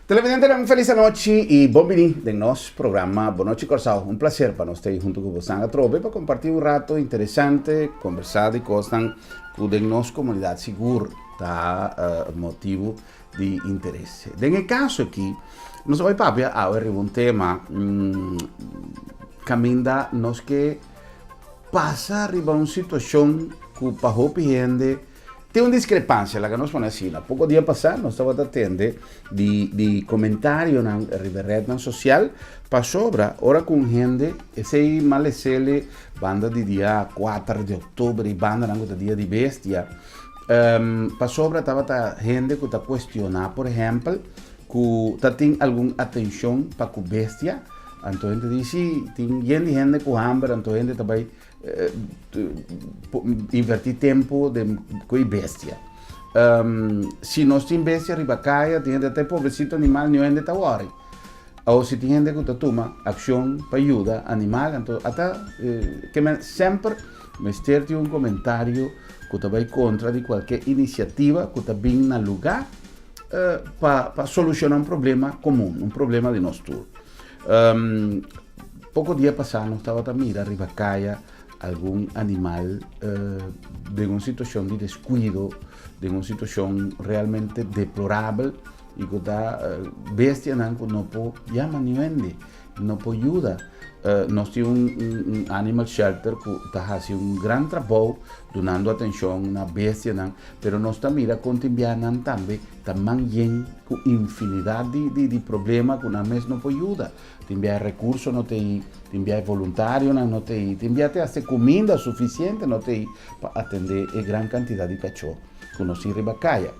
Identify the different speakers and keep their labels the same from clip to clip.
Speaker 1: Televidentenan un felis anochi y bon bini den nos programa Bon Nochi Kòrsou. Un placer pa nos ta ei hunto ku bosan atrobe pa comparti un rato interesante, conversa di cosnan ku den nos comunidad sigur ta motibu di interes. Den e caso aki nos a bai papia awe riba un tema caminda nos ke pasa riba un situacion ku pa hopi hende Tin un diskrepansia, laga nos pone asina. Poko dia pasá nos tabata tende di di komentarionan riba e retnan sosial pasobra ora ku un hende esei malesele banda di dia kuater di oktober i bandanan ku ta dia di bestia pasobra tabata hende ku ta kuestioná por ehèmpel ku ta tin algun atenshon pa ku bestia anto hende di si tin yen di hende ku hamber anto hende ta bai Invertí tempu den ku e bestia. Si nos tin bestia riba kaya, tin hende ta e pobrecito animal, niun hende ta wòri. Awor si tin hende ku ta tuma akshon pa yuda animal, anto ata ke men semper mester tin un komentario ku ta bai kontra di kualke inisiativa ku ta bin na lugá pa solushoná un problema komun, un problema di nos tur. Poko dia pasá nos tabata mira riba kaya algun animal den un situashon di deskuido, den un situashon realmente deplorabel i ku ta bestianan ku no por yama niun hende, no por yuda. Nos tin un animal shelter ku ta hasi un gran trabou dunando atenshon na bestianan, pero nos ta mira kon tin bia nan tambe ta man yen ku infinidat di problema ku nan mes no por yuda. Tin bia e rekurso no ta ei, tin bia e voluntarionan no ta ei, tin bia te hasta e kuminda sufisiente no ta ei pa atendé e gran kantidat di kachó ku nos tin riba kaya.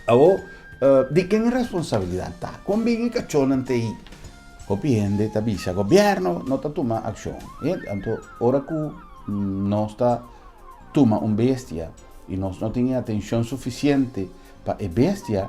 Speaker 1: Awor, di ken e responsabilidat ta? Kon bin e kachónan ta ei? Hopi hende ta bisa gobièrnu no ta tuma akshon. Anto ora ku nos ta tuma un bestia i nos no tin e atenshon sufisiente pa e bestia,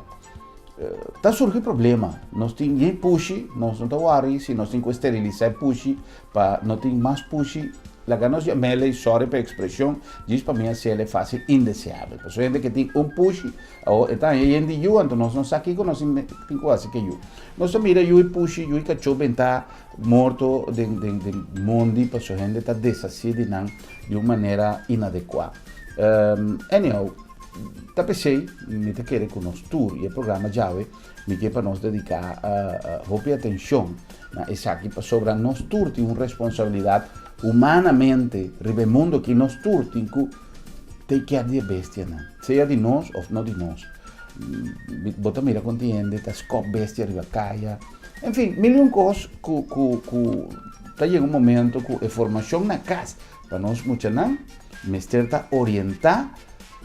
Speaker 1: Ta surgi problema. Nos tin yen pushi, nos no ta wòri si nos tin ku sterilisá e pushi pa no tin mas pushi. Laga nos yam'el, sorry pa e ekspreshon, djis pa mi hasiel e fásil indeseabel. Pasobra hende ke tin un pushi, awor e ta haña yen di yu, anto nos no sa kiko nos tin ku hasi ku e yu. Nos ta mira yu i pushi, yu i kachó bentá morto den den den mondi pasobra hende ta deshasí di nan di un manera inadekuá. Anyhow. Ta p'esei mi ta kere ku nos tur i e programa djawe mi ke pa nos dediká hopi atenshon na esaki pasobra nos tur tin un responsabilidat humanamente riba e mundu aki nos tur tin ku take care di e bestianan sea di nos òf no di nos. Bo ta mira kon tin hende ta skòp bestia riba kaya enfin mil i un kos ku ku ku ta yega un momento ku e formashon na kas pa nos muchanan Mester ta orientá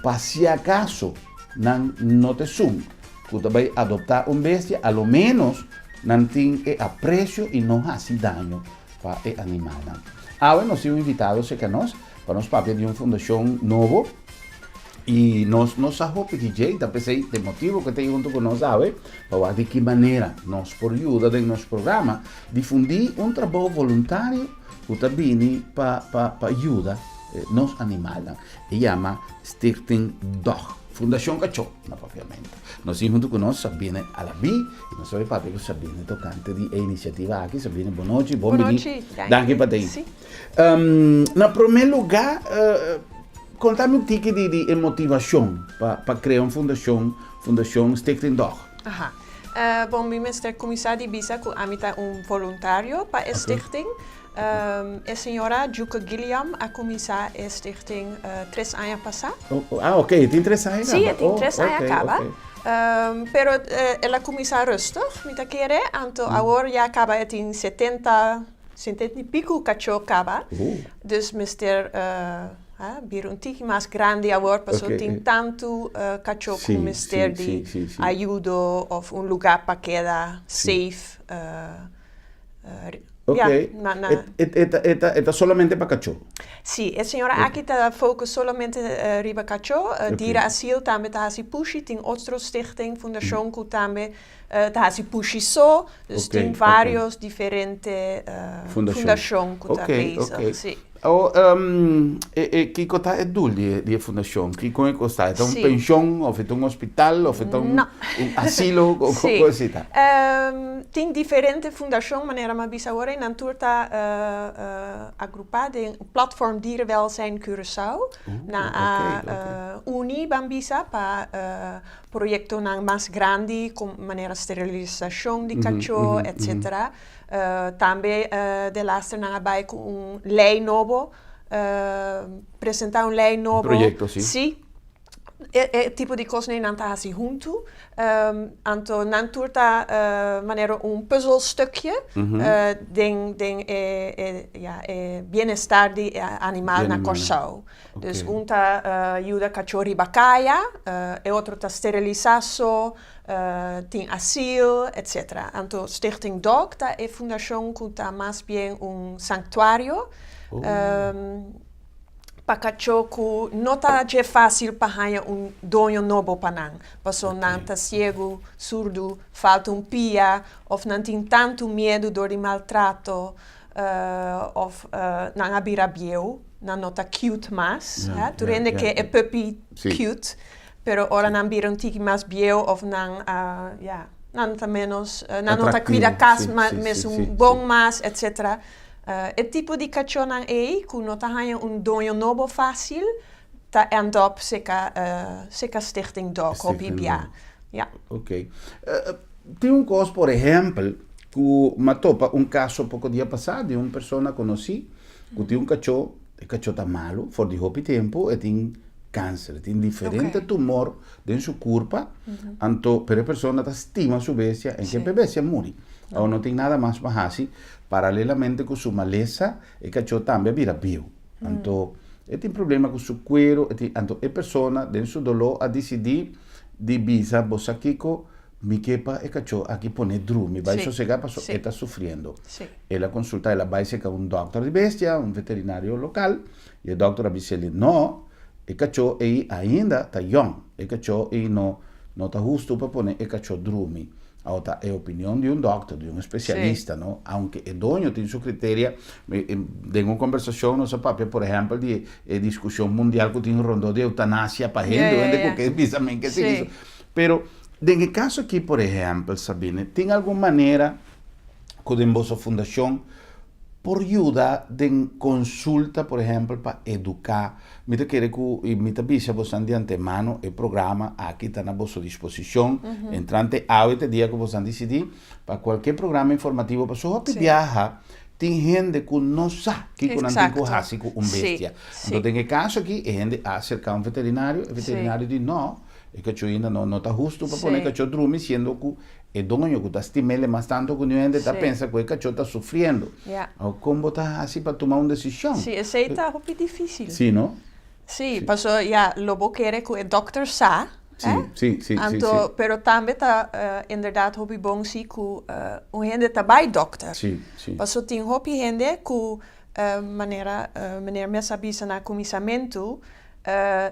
Speaker 1: pa si akaso nan no ta esun ku ta bai adoptá un bestia, a lo ménos nan tin e apresio i no hasi daño pa e animalnan. Awe nos tin un invitado serka nos pa nos papia di un fundashon nobo i nos no sa hopi di dje i ta p'esei e motibu ku e ta ei huntu ku nos awe pa wak di ki manera nos por yuda den nos programa difundí un trabou voluntario ku ta bini pa pa pa yuda nos animalnan. E yama Stichting Dog, Fundashon Kachó na papiamentu. Nos tin huntu ku nos Sabine Alabi i nos ta bai papia ku Sabine tokante di e inisiativa aki. Sabine, bon nochi, bon bini. Danki pa ta ei. Na promé lugá, konta mi un tiki di di e motivashon pa pa krea un fundashon, Fundashon Stichting Dog.
Speaker 2: Aha. Bon, mi mester kuminsá di bisa ku ami ta un voluntario pa e stichting. E señora Djuke Gilliam a kuminsá e stichting tres aña pasá.
Speaker 1: Ah, oké, e tin tres aña kaba?
Speaker 2: Sí, e tin tres aña kaba. Pero el a kuminsá rustig, mi ta kere. Anto awor ya kaba e tin 70, 70 i piku kachó kaba. Dus mester Bira un tiki mas grandi awor pasobra tin tantu kachó ku mester di ayudo òf un lugá pa keda safe.
Speaker 1: Ok, e ta solamente pa kachó?
Speaker 2: Sí, e señora aki ta focus solamente riba kachó. Dierenasiel tambe ta hasi pushi, tin otro stichting, fundashon ku tambe ta hasi pushi so. Dus tin varios diferente fundashon ku ta bezig, sí.
Speaker 1: O, e kiko ta e doel di e fundashon? Kiko e kos ta? E ta un penshon of e ta un hospital of e ta un asilo? Kon esei ta?
Speaker 2: Tin diferente fundashon manera mi a bisa awor ei nan tur ta agrupá den Platform Dierenwelzijn Curaçao. Nan a uni ban bisa pa proyektonan mas grandi manera sterilisashon di kachó etcetera. Tambe delaster nan a bai ku un lei nobo, presentá un lei nobo.
Speaker 1: Proyekto, si.
Speaker 2: Si. E tipo di kosnan ei nan ta hasi huntu. Anto nan tur ta manera un puzzelstukje den den e ya e bienestar di e animal na Kòrsou. Dus un ta yuda kachó riba kaya, e otro ta sterilisá so. Tin asil, etc. Anto Stichting Dog ta e fundashon ku ta mas bien un sanktuario pa kachó ku no ta dje fásil pa haña un doño nobo pa nan, paso nan ta siegu, surdu, falta un pia òf nan tin tantu miedu dor di maltrato òf nan a bira bieu, nan no ta cute mas. Tur hende ke e puppy cute. Pero ora nan bira un tiki mas bieu of nan a, ya, nan ta menos, nan no ta cuida cas mesun bon mas, etcetera. E tipo di cachonan ey cu no ta haña un doño nobo facil, ta end up seca, seca Stichting Dog hopi bia. Ya.
Speaker 1: Ok. Tin un cos, por ehempel, cu m'a topa un caso poco dia pasa di un persona conoci cu tin un cacho, e cacho ta malo for di hopi tempo, e tin Kanser, tin diferente tumor den su kurpa, anto pero e persona ta stima su bestia en ke bestia muri. Awor no tin nada mas pa hasi, paralelamente ku su malesa e kachó tambe a bira bieu. Anto e tin problema ku su kuero, e tin, anto e persona den su doló a disidí di bisa bo sa kiko, mi ke pa e kachó aki pone drumi, bai sosegá pasobra e ta sufriendo. El a konsultá, el a bai serka un dòkter di bestia, un veterinario lokal, I e dòkter a bis'é, No, e kachó ei ainda ta yòn. E kachó ei no no ta hustu pa pone e kachó drumi. Awor ta e opinion di un dòkter, di un spesialista, no? Aunke e doño tin su kriteria, den un kombersashon nos a papia, por ehèmpel, di e diskushon mundial ku tin rondó di eutanasia pa hende, hende ku ke bisa men ke sigui su. Pero den e kaso aki, por ehèmpel, Sabine, tin algun manera ku den boso fundashon Por yuda den konsulta, por ehèmpel, pa eduká. Mi ta kere ku i mi ta bisa bosan di antemano e programa aki ta na boso disposishon entrante awe te dia ku bosan disidí pa kualke programa informativo pasobra hopi biaha tin hende ku no sa kiko nan tin ku hasi ku un bestia. Anto den e kaso aki e hende a aserká un veterinario, e veterinario di no, e kachó ainda no ta hustu pa pone e kachó drumi siendo ku E doño ku ta stim'el mas tantu ku niun hende ta pensa ku e kachó ta sufriendo. Awor kon bo ta hasi pa tuma un desishon?
Speaker 2: Sí, esei ta hopi difísil.
Speaker 1: Sí, no?
Speaker 2: Sí, paso ya lo bo kere ku e dòkter sa,
Speaker 1: Sí, sí, sí, sí.
Speaker 2: Anto, pero tambe ta inderdaad hopi bon si ku un hende ta bai dòkter.
Speaker 1: Sí, sí.
Speaker 2: Paso tin hopi hende ku manera meneer mes a bisa na kuminsamentu,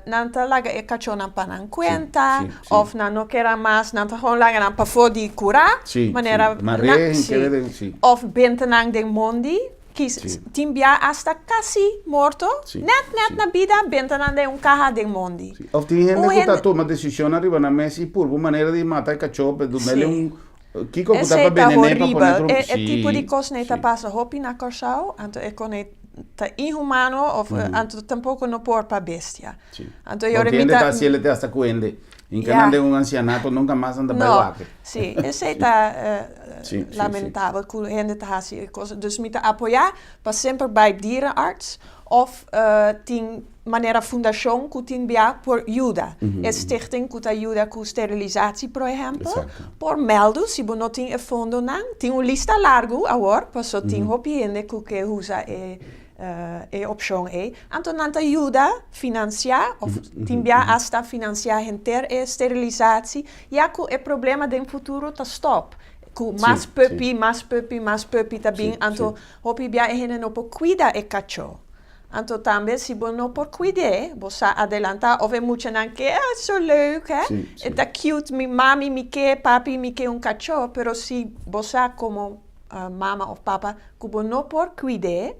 Speaker 2: Nan ta laga e kachónan pa nan kuenta òf nan no kera mas, nan ta gewoon laga nan pafó di kurá, manera òf benta nan den mondi, tin bia asta kasi morto, nèt nèt na bida benta nan den un kaha den mondi.
Speaker 1: Òf tin hende ku ta tuma desishonnan riba nan mes i purba un manera di mata e kachó, pero dun'el un kiko ku ta pa
Speaker 2: Esei ta
Speaker 1: benené pa pone
Speaker 2: horibel. E tipo di kosnan ei ta pasa hopi na Kòrsou, anto e kon ei ta inhumano of anto tampoko no por pa bestia.
Speaker 1: Anto e ora mi ta. Ta hasiel te hasta ku hende. Hinka nan den un ansianato nunka mas nan ta bai wak.
Speaker 2: Si, esei ta lamentabel ku hende ta hasi e kos. Dus mi ta apoyá pa semper bai dierenarts of tin manera fundashon ku tin bia por yuda. E stichting ku ta yuda ku sterilisatie por ehèmpel, por mèldu si bo no tin e fondonan. Tin un lista largu awor, paso tin hopi hende ku ke usa e e opshon ei. Anto nan ta yuda finansiá òf tin bia asta finansiá henter e sterilisatie, ya ku e problema den futuro ta stòp. Ku mas puppy, mas puppy, mas puppy ta bin, anto hopi bia e hende no por kuida e kachó. Anto tambe si bo no por cuid'é, bo sa adelantá of e muchanan ke, ah, so leuk hè, e ta cute, mi mami mi ke, papi mi ke un cachó, pero si bo sa como mama of papa cu bo no por cuid'é,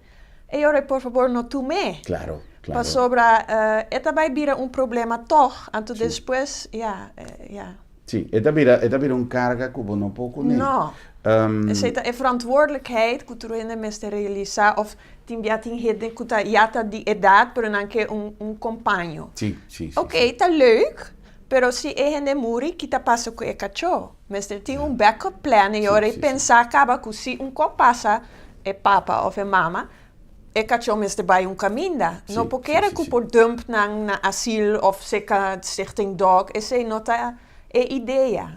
Speaker 2: E ora por fabor no tum'é.
Speaker 1: Claro, claro.
Speaker 2: Pasobra e ta bai bira un problema tòg, anto despues, ya, ya.
Speaker 1: Sí, e ta bira un karga ku bo no por kuné.
Speaker 2: No. Esei ta e verantwoordelijkheid ku tur hende mester realisá òf tin bia tin hende ku ta ya ta di edat pero nan ke un kompaño.
Speaker 1: Sí, sí, sí.
Speaker 2: Oké, ta leuk, pero si e hende muri, ki ta pasa ku e kachó? Mester tin un backup plan i ora e pensa kaba ku si un kos pasa e papa òf e mama, e kachó mester bai un kaminda. No por kere ku por dump nan na asil òf seka stichting dog, esei no ta e idea.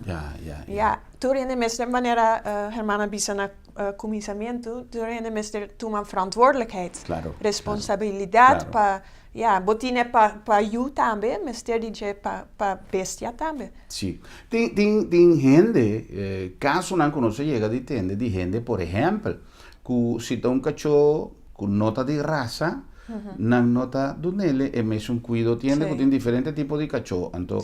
Speaker 2: Ya, tur hende mester, manera Herman a bisa na kuminsamentu, tur hende mester tuma verantwoordelijkheid. Responsabilidat pa, ya, bo tine pa yu tambe, mester di dje pa bestia tambe.
Speaker 1: Sí. Tin hende, kasonan ku nos a yega di tende di hende, por ehèmpel, ku si ta un kachó ku no ta di rasa, nan no ta dun'é e mesun kuido. Tin hende ku tin diferente tipo di kachó. Anto,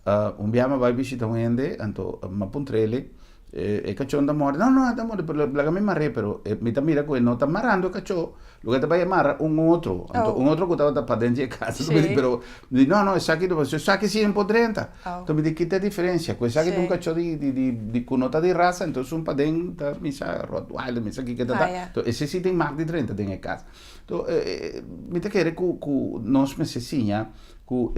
Speaker 1: un bia mi a bai bishita un hende, anto mi a puntr'é, e kachó no ta mòrdi? No, no, e ta mòrdi, pero laga mi mar'é, pero mi ta mira ku e no ta marando e kachó, loke e ta bai a mara un otro. Anto un otro ku tabata paden di e kas, pero mi di, no, no, esaki no, esaki si no por drenta. Anto mi di, kita e diferensia? Ku esaki ta un kachó di ku no ta di rasa, entonces un paden ta misa Rottweiler, misa kiko ta ta. Entonces ese si tin mag di drenta den e kas. Entonces mi ta kere ku nos mester siña ku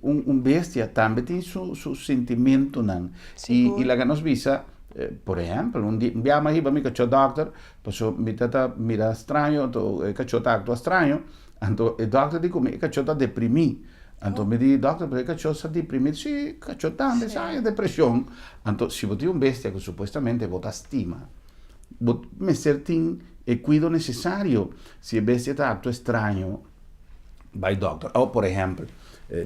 Speaker 1: un bestia tambe tin su sintimentunan. I laga nos bisa, por ehèmpel, un bia mi a hiba mi kachó dòkter, pasobra mi ta ta mira straño, anto e kachó ta aktua straño, anto e dòkter di ku mi e kachó ta deprimí. Anto mi di, dòkter, pero e kachó sa deprimí? Sí, kachó tambe sa haña depreshon. Anto si bo tin un bestia ku supuestamente bo ta stima, bo mester tin e kuido nesesario. Si e bestia ta aktua straño, bai dòkter. O por ehèmpel,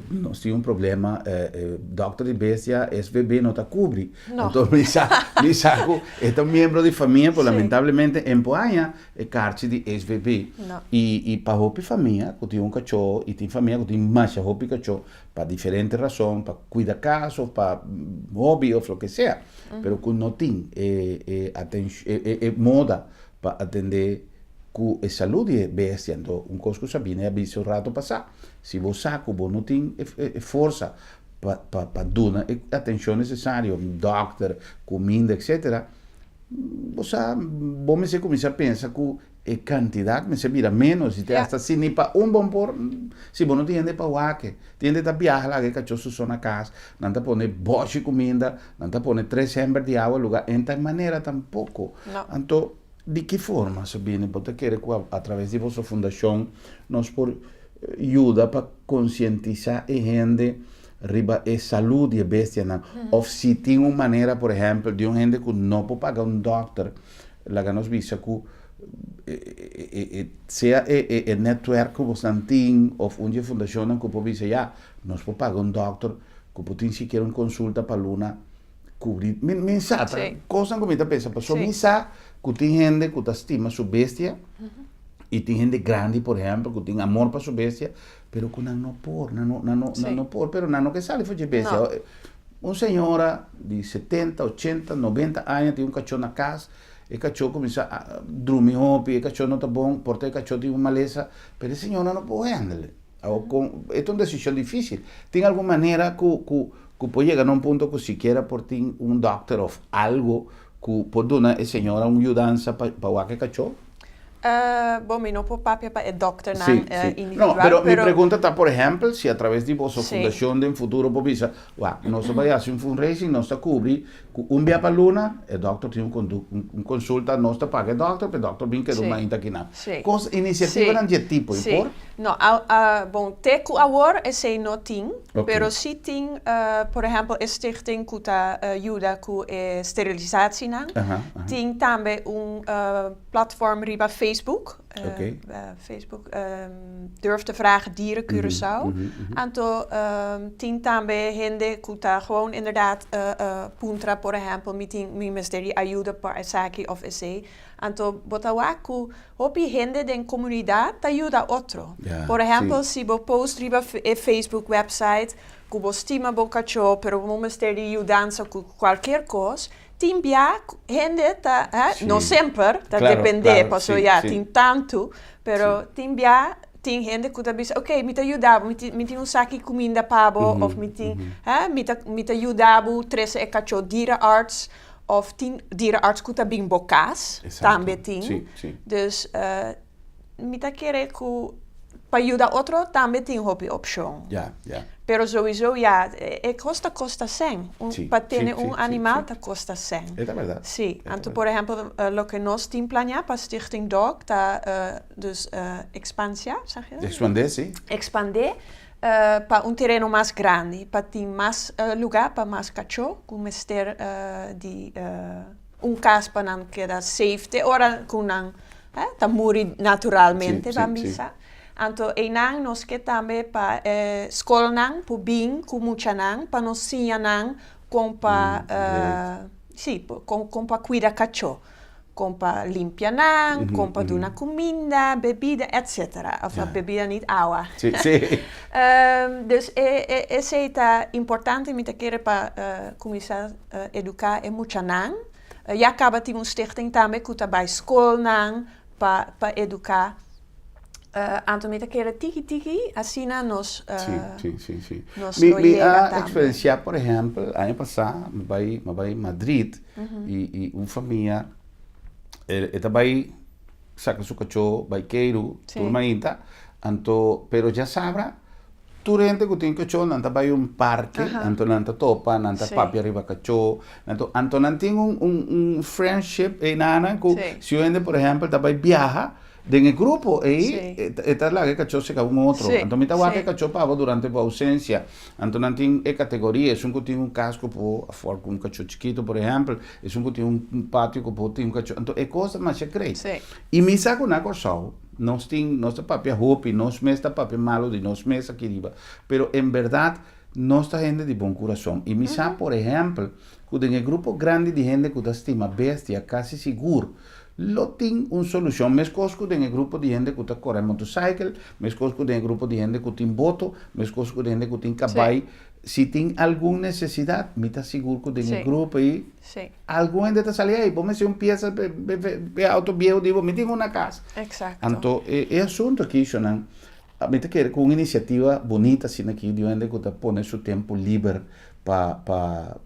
Speaker 1: nos tin un problema, dòkter di bestia SVB no ta kubri. Anto mi sa, mi sa ku e ta un miembro di famia, pero lamentablemente e no por haña e karchi di SVB. I pa hopi famia ku tin un kachó, i tin famia ku tin masha hopi kachó, pa diferente rason, pa kuida kas òf pa hòbi òf loke sea, pero ku no tin e e moda pa atendé ku e salú di e bestia. Anto un kos ku Sabine a bisa un rato pasá, si bo sa ku bo no tin e forsa pa duna e atenshon nesesario, dòkter, kuminda, etsetera, bo sa bo mester kuminsá pensa ku e kantidat mester bira ménos i te asta si ni pa un bon por si bo no tin hende pa wak e. Tin hende ta biaha laga e kachó su so na kas, nan ta pone bòshi kuminda, nan ta pone tres hember di awa lugá, en tal manera tampoko. Anto di ki forma, Sabine, bo ta kere ku atraves di boso fundashon nos por yuda pa konsientisá e hende riba e salú di e bestianan? Òf si tin un manera, por ehèmpel, di un hende ku no por paga un dòkter, laga nos bisa ku sea e netwerk ku bosnan tin òf un di e fundashonnan ku por bisa ya, nos por paga un dòkter ku por tin sikiera un konsulta pa luna kubri. Mi sa, ta kosnan ku mi ta pensa, pasobra mi sa ku tin hende ku ta stima su bestia i tin hende grandi, por ehèmpel, ku tin amor pa su bestia, pero ku nan no por, nan no, nan no, nan no por, pero nan no ke sali for dje bestia. Un señora di 70, 80, 90 aña tin un kachó na kas, e kachó kuminsá a drumi hopi, e kachó no ta bon, por ta e kachó tin un malesa, pero e señora no por hèndel. Awor kon, e ta un desishon difísil. Tin algun manera ku ku ku por yega na un punto ku sikiera por tin un dòkter òf algu ku por duna e señora un yudansa pa wak e kachó?
Speaker 2: Bon, mi no por papia pa e dòkternan individual,
Speaker 1: No, pero mi pregunta ta, por ehèmpel, si a traves di boso fundashon den futuro por bisa, wak, nos ta bai hasi un fundraising, nos ta kubri ku un bia pa luna e dòkter tin un konsulta, nos ta paga e dòkter, pa e dòkter bin keda un mainta akinan. Kos, inisiativanan di e tipo ei por?
Speaker 2: No, bon, te ku awor esei no tin, pero si tin, por ehèmpel, e stichting ku ta yuda ku e sterilisasienan, tin tambe un platform riba Facebook, Facebook Durf te Vragen Dieren Curaçao. Anto tin tambe hende ku ta gewoon inderdaad puntra, por ehèmpel, mi tin mi mester di ayuda pa esaki òf esei. Anto bo ta wak ku hopi hende den komunidat ta yuda otro. Por ehèmpel, si bo post riba e Facebook website ku bo stima bo kachó pero bo mester di yudansa ku kualkier kos. Tin bia hende ta, hè, no semper, ta depende, paso ya tin tantu, pero tin bia tin hende ku ta bisa, ok, mi ta yuda bo, mi tin un saki kuminda pa bo, of mi tin, hè, mi ta, mi ta yuda bo trese e kachó dierenarts, of tin dierenarts ku ta bin bo kas, tambe tin. Dus mi ta kere ku pa yuda otro tambe tin hopi opshon. Pero souiso ya, e kos ta kosta sèn. Pa tene un animal ta kosta sèn.
Speaker 1: E ta bèrdat.
Speaker 2: Sí. Anto por ehèmpel loke nos tin planeá pa Stichting Dog ta dus ekspansia, sa je dat?
Speaker 1: Ekspandé, sí.
Speaker 2: Ekspandé pa un tereno mas grandi, pa tin mas lugá pa mas kachó ku mester di un kas pa nan keda safe te ora ku nan ta muri naturalmente ban bisa. Anto einan nos ke tambe pa e skolnan por bin ku muchanan pa nos siña nan kon pa si kon pa kuida kachó, kon pa limpia nan, kon pa duna kuminda, bebida etcetera òf bebida nit awa. Dus esei ta importante mi ta kere pa kuminsá eduká e muchanan. Ya kaba tin un stichting tambe ku ta bai skolnan pa pa eduká. Anto mi ta kere tiki tiki asina nos nos
Speaker 1: Mi
Speaker 2: lo
Speaker 1: mi
Speaker 2: yega
Speaker 1: a
Speaker 2: tambe.
Speaker 1: eksperensiá por ehèmpel aña pasá mi bai mi bai Madrid i i un famia e e ta bai saka su kachó bai keiru tur mainta anto pero djasabra Tur hende ku tin kachó nan ta bai un parke, anto nan ta topa, nan ta papia riba kachó, anto anto nan tin un un un friendship einan ku si un hende por ehèmpel ta bai biaha den e grupo ei e ta laga e kachó seka un otro, anto mi ta wak e kachó pa bo durante bo ousensia, anto nan tin e kategoria, esun ku tin un kas ku por afòrt ku un kachó chikitu por ehèmpel, esun ku tin un patio ku por tin un kachó, anto e kos ta masha grei. I mi sa ku na Kòrsou. Nos tin, nos ta papia hopi, nos mes ta papia malo di nos mes aki riba, pero en berdad nos ta hende di bon curason. Y mi sa, por ehempel, cu den e grupo grandi di hende cu ta stima bestia, casi sigur lo tin un solucion, mescos cu den e grupo di hende cu ta core motorcycle, mescos cu den e grupo di hende cu tin boto, mescos cu den hende cu tin cabay. Si tin algun necesidad, mi ta sigur cu den e grupo ey, Algun hende ta sali, ey, bo mester un pieza p'e auto bieu di bo, mi tin un na cas. Anto e asunto aki, shonnan, mi ta kere cu un iniciativa bunita asina aki di un hende cu ta pone su tempo liber pa pa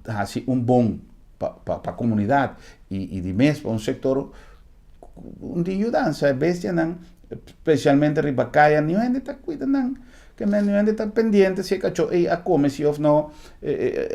Speaker 1: haci un bon pa pa comunidad y di mes pa un sector un di yudansa e bestianan, specialmente riba caya, niun hende ta cuida nan. Ke men niun hende ta pendiente si e kachó ei a kome si òf no.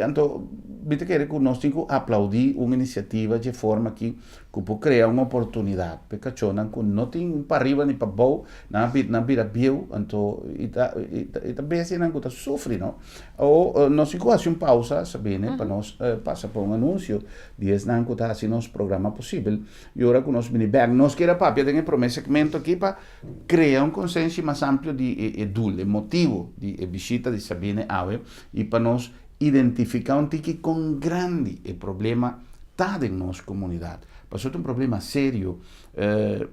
Speaker 1: Anto mi ta kere ku nos tin ku aplaudí un inisiativa dje forma aki ku por krea un oportunidat pa e kachónan ku no tin pariba ni pabou, nan a nan a bira bieu, anto i ta i ta bestianan ku ta sufri no. Awor nos tin ku hasi un pausa Sabine pa nos pasa pa un anunsio di esnan ku ta hasi nos programa posibel i ora ku nos bini bèk nos kier a papia den e promé segmento aki pa Crea un consenshi mas amplio di e e doel, e motibo di e bishita di Sabine awe y pa nos identifica un tiki con grandi e problema ta den nos comunidad. Pasobra ta un problema serio.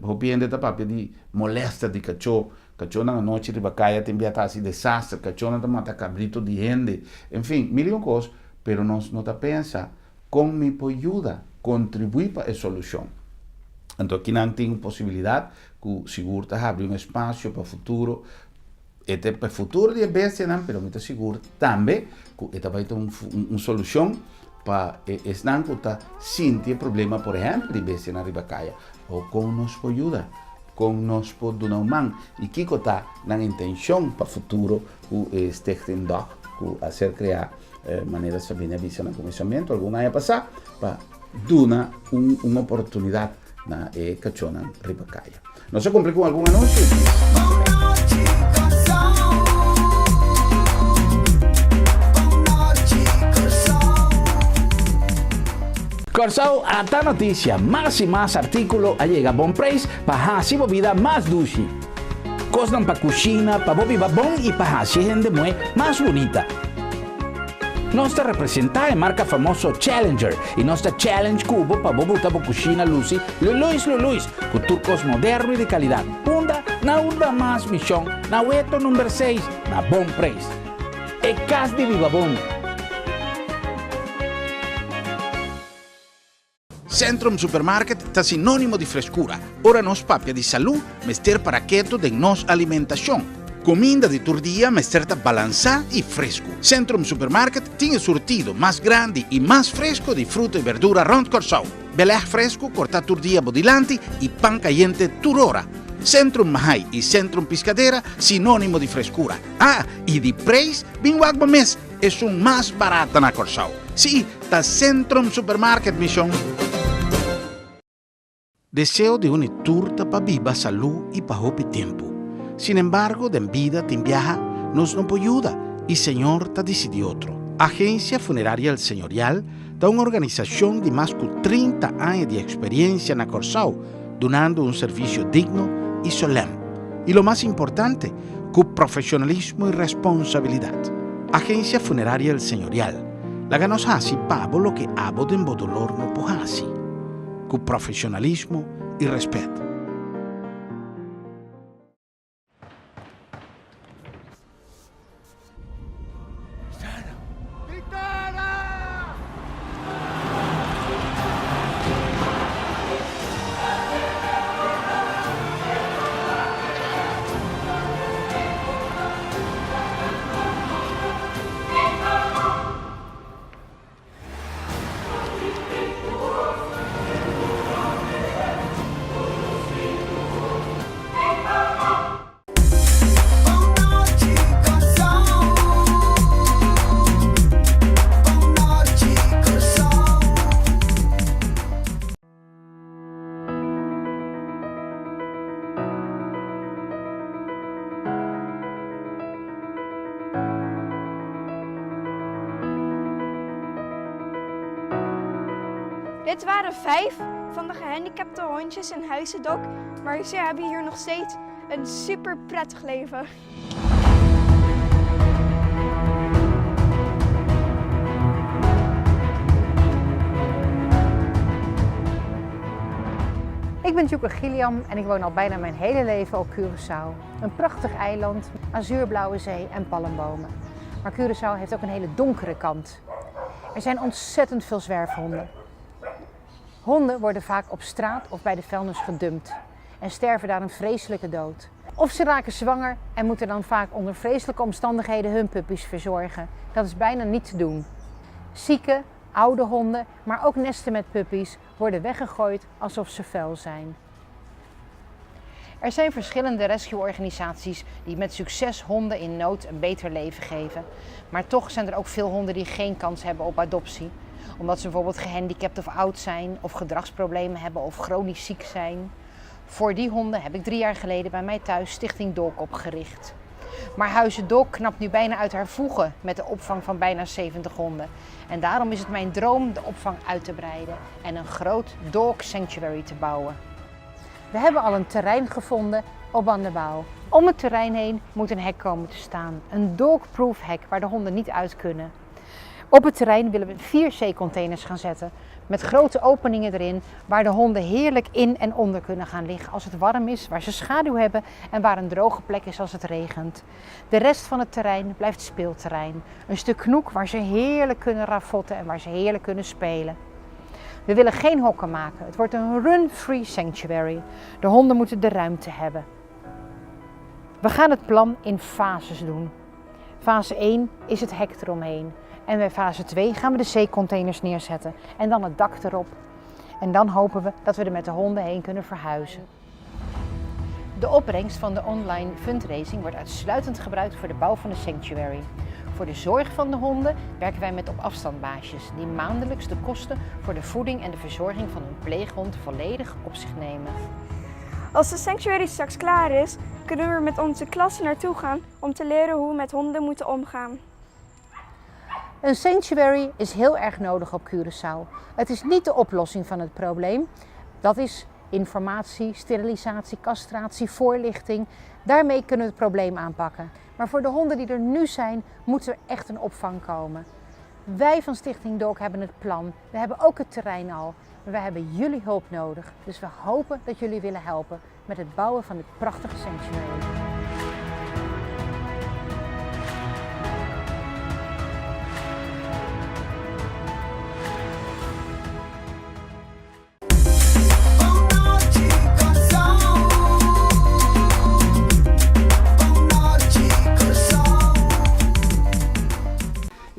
Speaker 1: Hopi hende ta papia di molester di cachó, cachónan anochi riba caya tin bia ta haci desaster, cachónan ta mata cabrito di hende, en fin, mil y un cos, pero nos no ta pensa con mi por yuda contribui pa e solucion. Anto akinan tin un posibilidad cu sigur ta habri un espacio pa futuro, e ta pa e futuro di e bestianan, pero mi ta sigur tambe cu e ta bay ta un un solucion pa e esnan cu ta sinti e problema, por ehempel di bestianan riba caya. O con nos por yuda? Con nos por duna un man? Y kico ta nan intencion pa futuro cu e Stichting Dog cu a ser crea manera Sabine a bisa na cuminsamentu algun aña pasa pa duna un un oportunidad na e cachónan riba caya. Nos a cumpli cu algun anuncio.
Speaker 3: Kòrsou ata notisia, mas i mas artíkulo a yega bon preis pa hasi bo bida mas dushi. Kosnan pa kushina, pa bo biba bon i pa hasi e hende muhé mas bunita. Nos ta representá e marka famoso Challenger i nos ta challenge ku bo pa bo buta bo kushina lusi luluis luluis ku tur kos moderno i di kalidat. Unda? Na Unda Mas Mishon, na Weto number seis, na bon preis. E kas di biba bon! Centrum Supermarket ta sinónimo di freskura. Ora nos papia di salú, mester para ketu den nos alimentashon. Kuminda di tur dia mester ta balansá i fresku. Centrum Supermarket tin e surtido mas grandi i mas fresku di fruta i berdura rònt Kòrsou. Belèg fresku kortá tur dia bo dilanti i pan kayente tur ora. Centrum Mahai i Centrum Piscadera sinónimo di freskura. Ah, i di preis, bin wak bo mes, esun mas barata na Kòrsou. Sí, ta Centrum Supermarket, mi shon. Deseo di un i tur ta pa biba salú i pa hopi tempu. Sinembargo, den bida tin biaha nos no por yuda i Señor ta disidí otro. Agencia Funeraria El Señorial ta un organisashon di mas ku 30 aña di eksperiencia na Kòrsou, dunando un servisio digno i solèm. I lo mas importante, ku profeshonalismo i responsabilidat. Agencia Funeraria El Señorial, laga nos hasi pa bo loke abo den bo dolor no por hasi. Ku profeshonalismo i rèspèt.
Speaker 4: Dit waren vijf van de gehandicapte hondjes in Huizendok, maar ze hebben hier nog steeds een super prettig leven.
Speaker 5: Ik ben Djoeke Giliam en ik woon al bijna mijn hele leven op Curaçao. Een prachtig eiland, azuurblauwe zee en palmbomen. Maar Curaçao heeft ook een hele donkere kant. Er zijn ontzettend veel zwerfhonden. Honden worden vaak op straat of bij de vuilnis gedumpt en sterven daar een vreselijke dood. Of ze raken zwanger en moeten dan vaak onder vreselijke omstandigheden hun puppies verzorgen. Dat is bijna niet te doen. Zieke, oude honden, maar ook nesten met puppies worden weggegooid alsof ze vuil zijn. Er zijn verschillende rescue-organisaties die met succes honden in nood een beter leven geven. Maar toch zijn er ook veel honden die geen kans hebben op adoptie. Omdat ze bijvoorbeeld gehandicapt of oud zijn, of gedragsproblemen hebben of chronisch ziek zijn. Voor die honden heb ik 3 jaar geleden bij mij thuis Stichting Dog opgericht. Maar Huize Dog knapt nu bijna uit haar voegen met de opvang van bijna 70 honden. En daarom is het mijn droom de opvang uit te breiden en een groot dog sanctuary te bouwen. We hebben al een terrein gevonden op Bandabou. Om het terrein heen moet een hek komen te staan. Een dogproof hek waar de honden niet uit kunnen. Op het terrein willen we 4 zeecontainers gaan zetten. Met grote openingen erin waar de honden heerlijk in en onder kunnen gaan liggen als het warm is, waar ze schaduw hebben en waar een droge plek is als het regent. De rest van het terrein blijft speelterrein. Een stuk knoek waar ze heerlijk kunnen ravotten en waar ze heerlijk kunnen spelen. We willen geen hokken maken. Het wordt een run-free sanctuary. De honden moeten de ruimte hebben. We gaan het plan in fases doen. Fase 1 is het hek eromheen. En bij fase 2 gaan we de zeecontainers neerzetten en dan het dak erop. En dan hopen we dat we er met de honden heen kunnen verhuizen. De opbrengst van de online fundraising wordt uitsluitend gebruikt voor de bouw van de sanctuary. Voor de zorg van de honden werken wij met op afstandbaasjes die maandelijks de kosten voor de voeding en de verzorging van hun pleeghond volledig op zich nemen.
Speaker 4: Als de sanctuary straks klaar is, kunnen we er met onze klassen naartoe gaan om te leren hoe we met honden moeten omgaan.
Speaker 5: Een sanctuary is heel erg nodig op Curaçao. Het is niet de oplossing van het probleem. Dat is informatie, sterilisatie, castratie, voorlichting. Daarmee kunnen we het probleem aanpakken. Maar voor de honden die er nu zijn, moet er echt een opvang komen. Wij van Stichting Dog hebben het plan. We hebben ook het terrein al. Maar wij hebben jullie hulp nodig. Dus we hopen dat jullie willen helpen met het bouwen van dit prachtige sanctuary.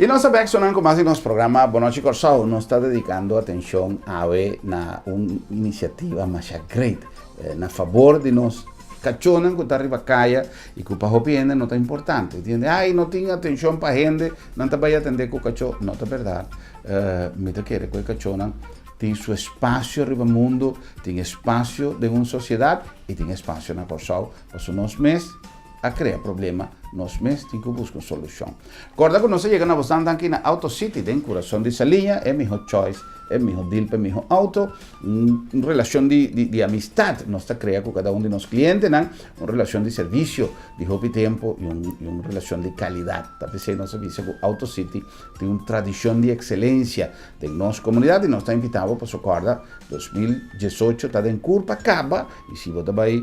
Speaker 3: I nos ta bek sonan ku mas di nos programa Bon Nochi Kòrsou. Nos ta dedikando atenshon awe na un inisiativa masha great na fabor di nos kachónan ku ta riba kaya i ku pa hopi hende no ta importante. Tin hende, ai no tin atenshon pa hende, nan ta bai atendé ku kachó. No ta bèrdat. Mi ta kere ku e kachónan tin su espasio riba mundu, tin espasio den un sosiedat i tin espasio na Kòrsou. Pasobra nos mes a krea problema, nos mes tin ku buska un solushon. Kòrda ku nos a yega na bosnan danki na Auto City den kurason di Saliña, e miho choice, e miho deal pa e miho auto. Un relashon di di amistat nos ta krea ku kada un di nos klientenan, un relashon di servisio di hopi tempu i un i un relashon di kalidat. Ta p'esei nos a bisa ku Auto City tin un tradishon di ekselensia den nos komunidat i nos ta invitá bo pasobra kòrda 2018 ta den kur pa kaba i si bo ta bai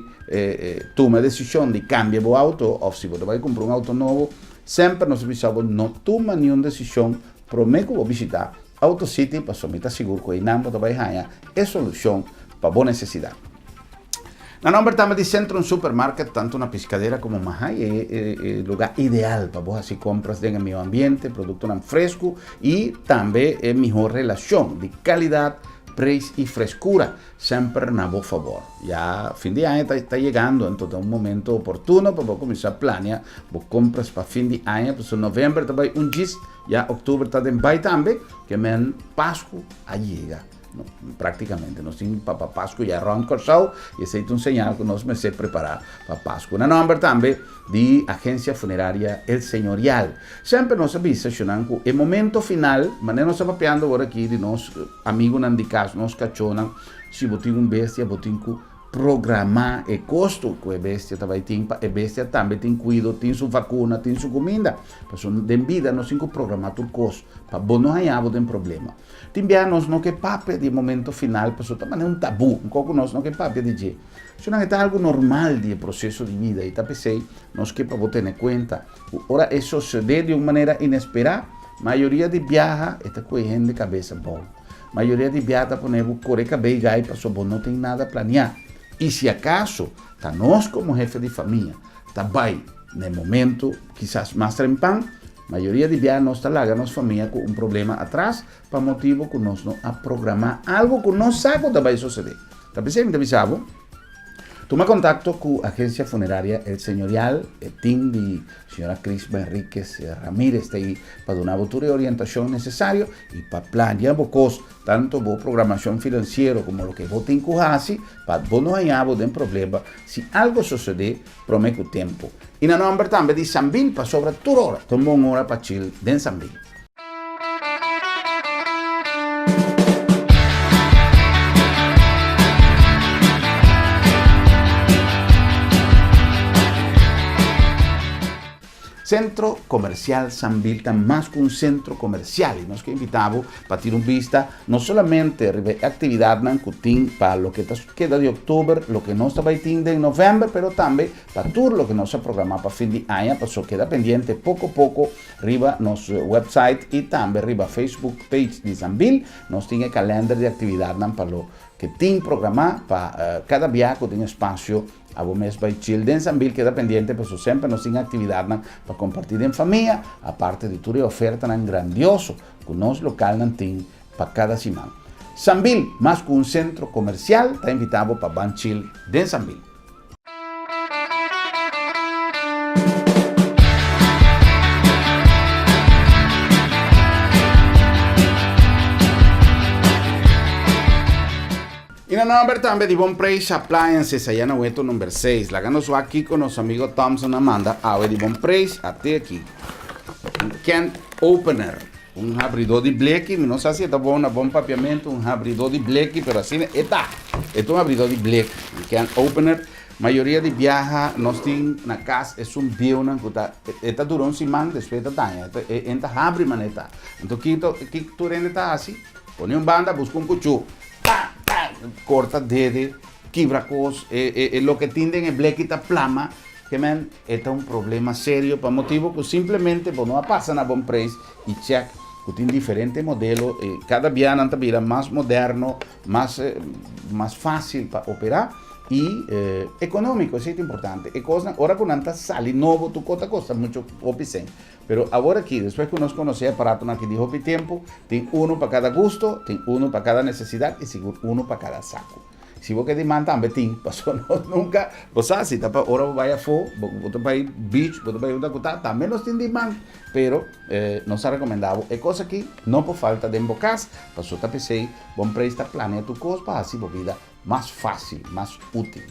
Speaker 3: tuma e desishon di kambia bo outo òf si bo ta bai kumpra un outo nobo, semper nos ta bisa bo no tuma niun desishon promé ku bo bishitá Auto City pasobra mi ta sigur ku einan bo ta bai haña e solushon pa bo nesesidat. Na nòmber tambe di Centrum Supermarket, tantu na Piscadera komo Mahaai e e lugá ideal pa bo hasi kompras den e mihó ambiente, produktonan fresku i tambe e mihó relashon di kalidat, preis i freskura. Semper na bo fabor. Ya fin di aña ta ta yegando, anto ta un momento oportuno pa bo kuminsá plania bo kompras pa fin di aña, pasobra november ta bai un djis, ya oktober ta den bai tambe, ke men Pasku a yega. No, praktikamente nos tin pa pa Pasku ya rònt Kòrsou i esei ta un señal ku nos mester prepará pa Pasku. Na nòmber tambe di Agensia Funeraria El Señorial. Semper nos a bisa shunan ku e momento final, manera nos ta papiando awor aki di nos Amigunan di kas, nos kachónan, si bo tin un bestia bo tin ku programá e kosto ku e bestia ta bai tin pa e bestia tambe tin kuido, tin su vakuna, tin su kuminda. Pasobra den bida nos tin ku programá tur kos pa bo no haña bo den problema. Tin biaha nos no ke papia di e momento final pasobra ta manera un tabú, un kos ku nos no ke papia di dje. Sino e ta algu normal di e proseso di bida i ta p'esei nos ke pa bo tene kuenta ku ora e sosodé di un manera inesperá, Mayoria di biaha e ta koe hende kabes abou. Mayoria di biaha ta pone bo kore kabei gai paso bo no tin nada planiá. I si akaso ta nos komo hefe di famia ta bai na e momento kisas mas trempan, mayoria di biaha nos ta laga nos famia ku un problema atras pa motibu ku nos no a programá algu ku nos sa ku ta bai sosodé. Ta p'esei mi ta bisa bo, tuma kontakto ku Agensia Funeraria El Señorial, e tim di Señora Crisma Enriquez Ramirez ta ei pa duna bo tur e orientacion necesario y pa planea bo cos, tanto bo programacion financiero como loke bo tin cu haci pa bo no haña bo den problema si algo sosode prome cu tempo. Y na nomber tambe di Sambil pasobra tur ora ta un bon ora pa chill den Sambil. Sentro Komersial Sambil ta mas ku un sentro komersial i nos ke invitá bo pa tira un bista no solamente riba e aktividatnan ku tin pa loke ta keda di oktober, loke nos ta bai tin den novèmber, pero tambe pa tur loke nos a programá pa fin di aña, pasobra keda pendiente poko poko Riba nos website y tambe riba Facebook page di Sambil nos tin e kalender di actividadnan pa lo ke tin programa pa cada bia cu tin espacio abo mes bay chill den Sambil. Keda pendiente paso semper nos tin actividadnan pa comparti den famia aparte di tur e ofertanan grandioso cu nos localnan tin pa cada siman. Sambil, mas cu un centro comercial, ta invita bo pa ban chill den Sambil. I na nomber tambe di Bon Preis Appliances aya na Weto number 6. Laga nos wak kiko nos amigo Thompson a manda awe di Bon Preis. Ate aki. Un can opener. Un habridó di bleki. Mi no sa si e ta bon na bon papiamentu, un habridó di bleki, pero asina e ta. E ta un habridó di bleki. Un can opener. Mayoria di biaha nos tin na kas esun bieunan ku ta e ta dura un siman despues e ta daña. E ta e ta habri manera e ta. Anto kiko kiko tur hende ta hasi? Pone un banda buska un kuchú. Pa pa korta dede, kibra kos, e e e loke tin den e bleki ta plama. Ke men e ta un problema serio pa motibu ku simplemente bo no a pasa na bon preis i chèk ku tin diferente modelo i kada bia nan ta bira mas moderno, mas mas fásil pa operá.
Speaker 1: I ekonómiko, esei ta importante. E kosnan, ora ku nan ta sali nobo, tur kos ta kosta mucho hopi sèn. Pero awor aki, despues ku nos konosé e aparatonan aki di hopi tempu, tin unu pa kada gusto, tin unu pa kada nesesidat i sigur unu pa kada saku. Si bo ke di man tambe tin, pasobra nos nunka, bo sa si ta pa ora bo bai afó, bo bo ta bai beach, bo ta bai unda ku ta, tambe nos tin di man. Pero nos a rekomendá bo e kos aki no por falta den bo kas, pasobra ta p'esei Bon Preis ta planea tur kos pa hasi bo bida mas fácil, mas útil.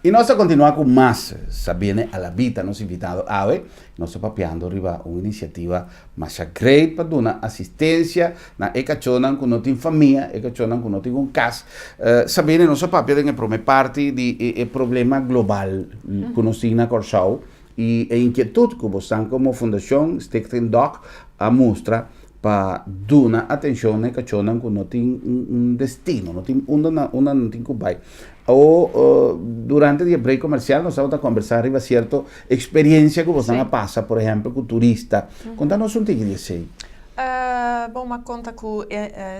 Speaker 1: I nos ta kontinuá ku mas Sabine Alabita, nos invitado awe. Nos ta papiando riba un inisiativa masha great pa duna asistensia na e kachónan ku no tin famia, e kachónan ku no tin un kas. Sabine, nos a papia den e promé parti di e problema global ku nos tin na Kòrsou i e inkietut ku bosan komo Fundashon Stichting Dog a mustra pa duna atencion na e cachonnan cu no tin un destino, no tin unda nan unda nan tin cu bay. O durante di e break comercial nos tabata conversa riba cierto experiencia cu bosnan a pasa, por ehempel cu turista. Conta nos un tiki di esey.
Speaker 2: Bon, m'a conta cu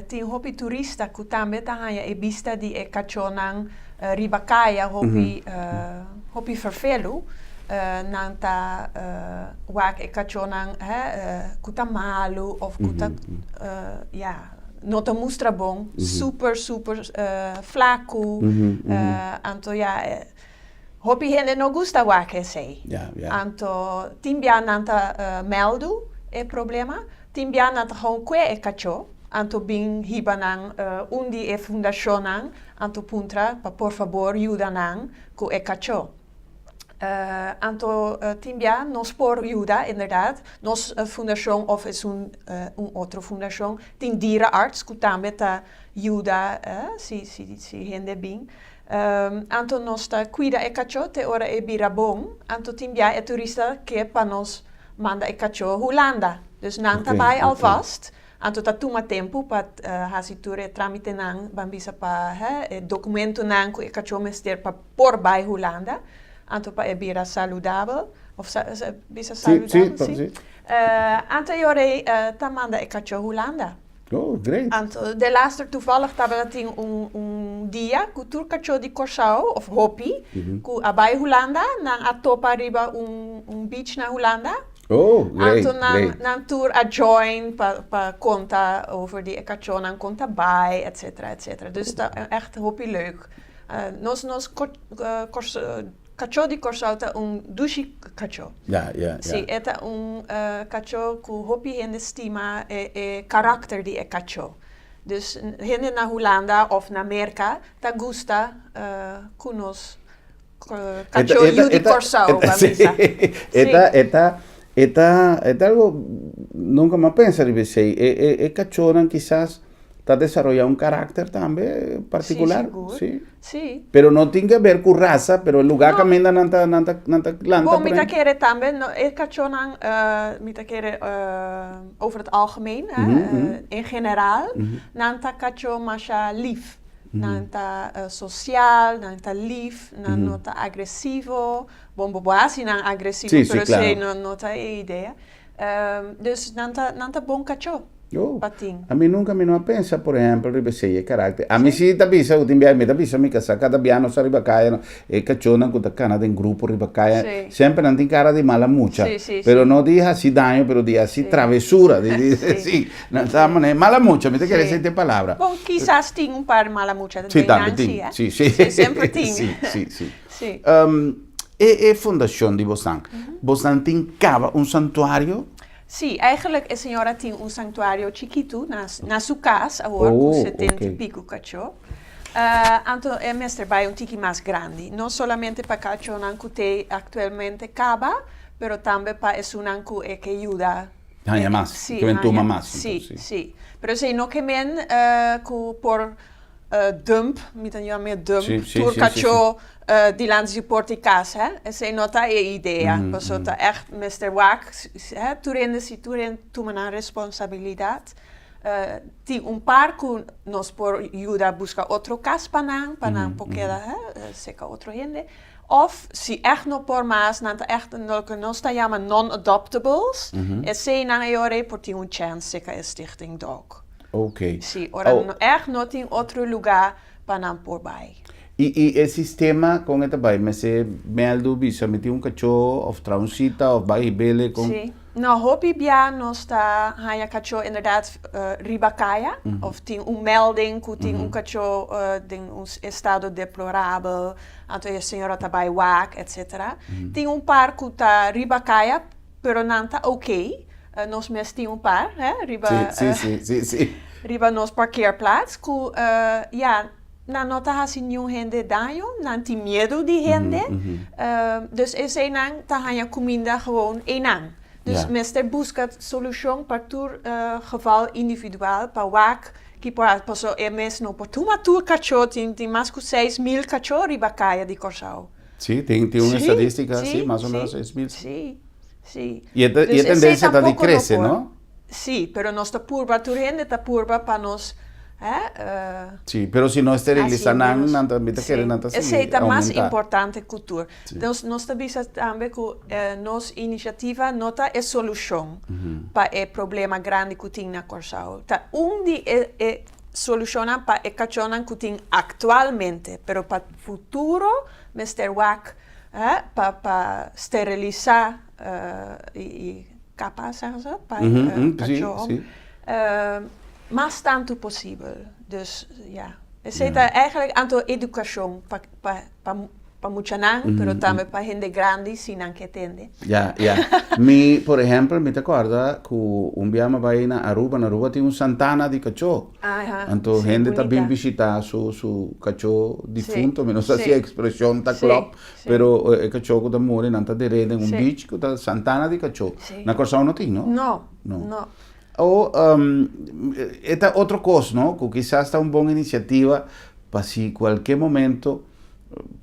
Speaker 2: tin hopi turista cu tambe ta haña e bista di e cachonnan riba caya hopi hopi vervelu. Nan ta wak e kachónan ku ta malu òf ku ta ya no ta mustra bon, super super flaku. Anto ya hopi hende no gusta wak esei. Anto tin bia nan ta mèldu e problema, tin bia nan ta gewoon kue e kachó, anto bin hiba nan un di e fundashonnan anto puntra pa por fabor yuda nan ku e kachó. Anto tin bia nos por yuda inderdaad. Nos fundashon of esun un otro fundashon tin dierenarts ku tambe ta yuda si si hende bin. Anto nos ta kuida e kachó te ora e bira bon. Anto tin bia e turista ke pa nos manda e kachó Hulanda. Dus nan ta bai alvast. Anto ta tuma tempu pa hasi tur e tramitenan, ban bisa pa he e dokumentonan ku e kachó mester pa por bai Hulanda, anto pa e bira saludabel, of sa bisa saludabel?
Speaker 1: Sí, sí.
Speaker 2: Anto e ora ei ta manda e kachó Hulanda.
Speaker 1: Oh, great.
Speaker 2: Anto delaster toevallig tabata tin un un dia ku tur kachó di Kòrsou, of hopi, ku a bai Hulanda, nan a topa riba un un beach na Hulanda.
Speaker 1: Oh, great,
Speaker 2: Anto nan,
Speaker 1: great.
Speaker 2: nan tur a join pa, pa konta over di e kachónan kon ta bai, etcetera, etcetera. Dus ta echt hopi leuk. Nos, nos ko, kors, kachó di Kòrsou ta un dushi kachó.
Speaker 1: Ja, ja, ja.
Speaker 2: Sí, e ta un kachó ku hopi hende stima e, e karakter di e kachó. Dus hende na Hulanda òf na Merka ta gusta ku nos Kachó yu di Kòrsou, ba bisa.
Speaker 1: E ta, e ta, e ta, e ta algo, nunka mi a pensa riba esei. E, e, e kachónan kisas ta desaroyá un karakter tambe partikular.
Speaker 2: Sí, sigur.
Speaker 1: Sí.
Speaker 2: Sí.
Speaker 1: Pero no tin ke ber ku rasa, pero e lugá
Speaker 2: No.
Speaker 1: kaminda nan ta, nan ta, nan ta lanta
Speaker 2: Bon, mi
Speaker 1: por
Speaker 2: ta
Speaker 1: ahí.
Speaker 2: kere tambe, no, e kachónan, mi ta kere over het algemeen, hè, in general, nan ta kachó masha lif. Nan ta sosial, nan ta lif, nan no ta agresivo. Bon, bo por hasi nan agresivo, pero esei no ta e idea. Dus nan ta, nan ta bon kachó pa tin.
Speaker 1: Ami nunka mi no a pensa, por ehempel, riba esei, e karakter. Ami si ta bisa ku tin biaha, mi ta bisa mi kasá kada biaha nos ta riba kaya, e kachónan ku ta kana den grupo riba kaya, semper nan tin kara di mala mucha. Pero no di hasi daño, pero di hasi travesura, di, si. Nan ta manera mala mucha, mi ta kere esei ta e palabra.
Speaker 2: Bon, kisas tin un par mala mucha
Speaker 1: Sí,
Speaker 2: den
Speaker 1: tambe
Speaker 2: nan,
Speaker 1: tin.
Speaker 2: sí, eh.
Speaker 1: Sí, sí.
Speaker 2: Sí, semper tin.
Speaker 1: Sí, sí, sí.
Speaker 2: Sí.
Speaker 1: E e fundashon di bosnan, bosnan tin kaba un santuario?
Speaker 2: Sí, eigenlijk e señora tin un santuario chikitu na na su kas awor ku
Speaker 1: Oh,
Speaker 2: setenta i
Speaker 1: oké.
Speaker 2: piku kachó. Anto e mester bai un tiki mas grandi, no solamente pa kachónan ku t'ei aktualmente kaba, pero tambe pa esunnan ku e ke yuda
Speaker 1: Haña mas,
Speaker 2: Sí,
Speaker 1: ke men tuma
Speaker 2: haña,
Speaker 1: mas.
Speaker 2: sí,
Speaker 1: Entonces, sí.
Speaker 2: sí. Pero esei no ke men ku por dump, mi ta yama e dump,
Speaker 1: Sí, sí,
Speaker 2: tur
Speaker 1: sí, sí,
Speaker 2: kachó dilanti di porta di kas, hè. Esei no ta e idea. Pasobra ta ègt mester wak, hè, tur hende si tur hende tuma nan responsabilidat. Tin un par ku nos por yuda buska otro kas pa nan, pa nan por keda, hè, seka otro hende. Of si echt no por mas, nan ta echt loke nos ta yama non-adoptables, eseinan e ora ei por tin un chèns serka e Stichting Dog.
Speaker 1: Oké.
Speaker 2: Si, ora no echt no tin otro lugá pa nan por bai.
Speaker 1: I e sistema kon e ta bai? Mester mèldu bisa mi tin un kachó òf traha un sita òf bai hib'el kon?
Speaker 2: Sí. No, hopi bia nos ta haña kachó inderdat riba kaya òf tin un melding ku tin un kachó den un estado deplorabel, anto e señora ta bai wak etcetera. Tin un par ku ta riba kaya pero nan ta oké. Nos mes tin un par riba riba nos parkeerplaats ku ya nan no ta hasi niun hende daño, nan tin miedu di hende, dus eseinan ta haña kuminda gewoon einan. Dus mester buska solushon pa tur geval individual pa wak ki por hasi, pasobra e mes no por tuma tur kachó, tin mas ku 6000 kachó riba kaya di Kòrsou.
Speaker 1: Sí, tin un estadística, sí, mas o menos 6000.
Speaker 2: Sí, sí.
Speaker 1: I e tendensia ta di krese, no?
Speaker 2: Sí, pero nos ta purba, tur hende ta purba pa nos, hè.
Speaker 1: Sí, pero si no steriliza nan, nan ta, mi ta kere nan ta sigui
Speaker 2: aumenta. Esei ta mas importante ku tur. Nos, nos ta bisa tambe ku nos inisiativa no ta e solushon pa e problema grandi ku tin na Kòrsou. Ta un di e e solushonnan pa e kachónan ku tin aktualmente, pero pa futuro mester wak, hè, pa pa sterilisá i Kapa, zeggen ze, pa kachó. Mas tantu posibel. Dus ja, esei ta eigenlijk anto edukashon pa pa pa muchanan, pero tambe pa hende grandi si nan ke tende.
Speaker 1: Ja, ja. Mi, por ehèmpel, mi ta kòrda ku un bia mi a bai na Aruba, na Aruba tin un santana di kachó. Anto hende ta bin bishitá su su kachó difunto, mi no sa si e ekspreshon ta klòp, Pero e kachó ku ta muri nan ta der'é den un beach ku ta Santana di kachó. Na Kòrsou no tin, no?
Speaker 2: No, no.
Speaker 1: O e ta otro kos, no? Ku kisas ta un bon inisiativa pa si kualke momento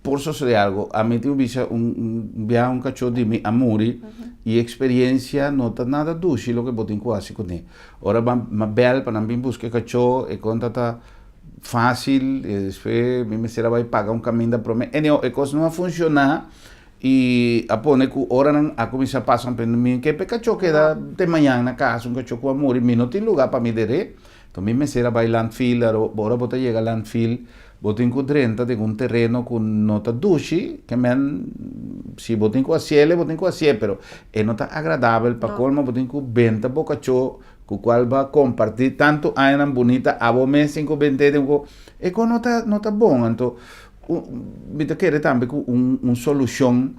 Speaker 1: por sosodé algo. Ami tin bisa un biaha un kachó di mi a muri i e eksperiensia no ta nada dushi loke bo tin ku hasi kuné. Ora bo a bèl pa nan bin buska e kachó e konta ta Fácil, despues mi mester a bai paga un caminda prome. Anyhow, e cos no a funciona y a pone cu ora nan a cuminsa pasa un pende mi ke pe cacho keda te mañan na casa, un cacho cu a muri, mi no tin lugar pa mi der'é. Enton mi mester a bai landfill, ora bo ta yega landfill bo tin cu drenta den un tereno cu no ta dushi, ke men si bo tin cu haciele bo tin cu hacié, pero e no ta agradabel, pa colmo bo tin cu benta bo cacho Ku kual bo a kompartí tantu añanan bunita abo mes sin ku bent'é den ku e kos no ta no ta bon. Anto mi ta kere tambe ku un un solushon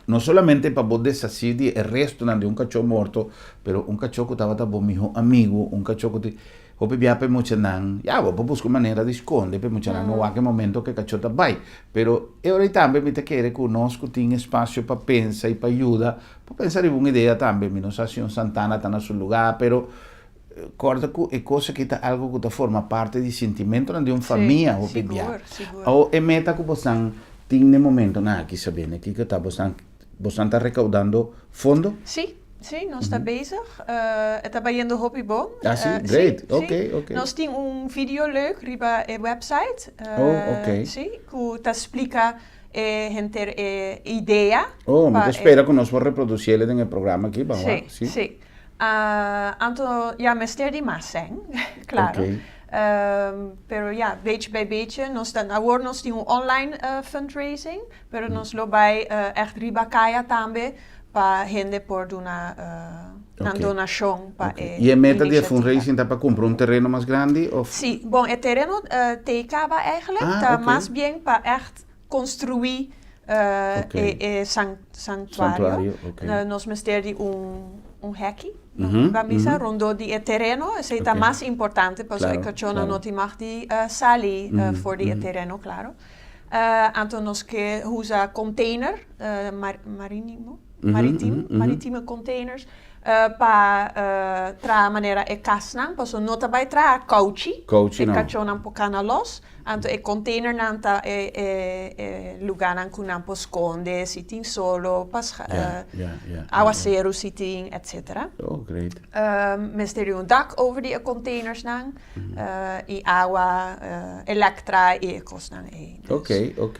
Speaker 1: no solamente pa bo deshasí di e restonan di un kachó morto, pero un kachó ku tabata bo mihó amigu, un kachó ku tin hopi bia pa e muchanan, ya bo por buska un manera di skonde pa e muchanan no wak e momento ku e kachó ta bai. Pero e ora ei tambe mi ta kere ku nos ku tin espasio pa pensa i pa yuda Por pensa riba un idea tambe, mi no sa si un santana ta na su lugá, pero kòrda ku e kos aki ta algu ku ta forma parti di sintimentonan di un famia hopi bia. Awor e meta ku bosnan tin n'e momentonan aki, Sabine, kiko ta? Bosnan bosnan ta rekaudando fondo?
Speaker 2: Sí, sí, nos ta bezig. E ta bayendo hopi bon.
Speaker 1: Ah, sí? Great. Oké, oké.
Speaker 2: Nos tin un video leuk riba e website.
Speaker 1: Oh, oké.
Speaker 2: Sí, ku ta splika e henter e idea.
Speaker 1: Oh, mi ta spera ku nos por reprodusiel den e programa aki, ban wak,
Speaker 2: si. Si, Anto, ya mester di mas sèn, klaro. Pero ya, bechi bij bechi, nos ta, awor nos tin un online fundraising, pero nos lo bai ègt riba kaya tambe pa hende por duna nan donashon pa e
Speaker 1: I e meta di e fundraising ta pa kumpra un tereno mas grandi òf?
Speaker 2: Si, bon e tereno t'ei kaba eigenlijk, ta mas bien pa ègt Construí e santuario. Nos mester di un hekkie, ban bisa, rondó di e tereno. Esei ta mas importante pasobra e kachónan no tin mag di sali for di e tereno, klaro. Anto nos ke usa container, marinimo, maritime containers, pa traha manera e kasnan, pasobra no ta bai traha kouchi, e kachónan por kana los. Anto e containernan ta e e lugarnan cu nan por sconde si tin solo, pas awaceru si tin, etcetera.
Speaker 1: Oh, great.
Speaker 2: Mester di un dak over di e containersnan y awa, electra y e cosnan ey.
Speaker 1: Ok, ok.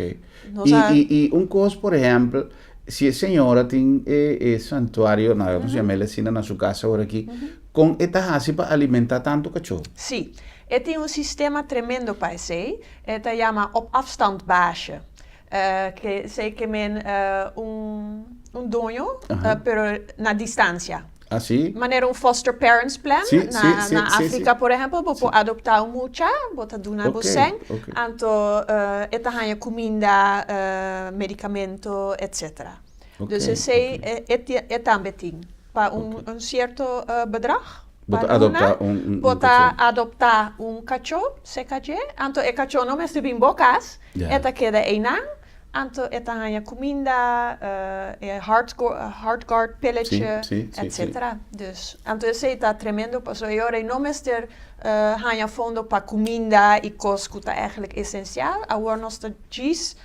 Speaker 1: Y y un cos, por ehempel, si e señora tin e e santuario, no, nos yama el asina na su casa ora aki, con e ta haci pa alimenta tanto cacho?
Speaker 2: Sí. E tin un sistema tremendo pa esei, e ta yama op afstand baasje. Ke esei ke men un un doño, pero na distansia.
Speaker 1: Ah, si?
Speaker 2: Manera un foster parents plan na na Afrika por ehempel, bo por adoptá un mucha, bo ta duna bo sèn, anto e ta haña kuminda, medikamento, etcetera. Dus esei e tambe tin pa un sierto bedrag
Speaker 1: Bo
Speaker 2: pa
Speaker 1: ta
Speaker 2: luna,
Speaker 1: adoptá un un
Speaker 2: bo ta
Speaker 1: kachó.
Speaker 2: adoptá un kachó serka dje, anto e kachó no mester bin bo kas, e ta keda einan, anto e ta haña kuminda, e heartguard pilletje, etcetera. Dus anto esei ta tremendo pasobra e ora ei no mester haña fondo pa kuminda i kos ku ta eigenlijk esensial, awor nos ta djis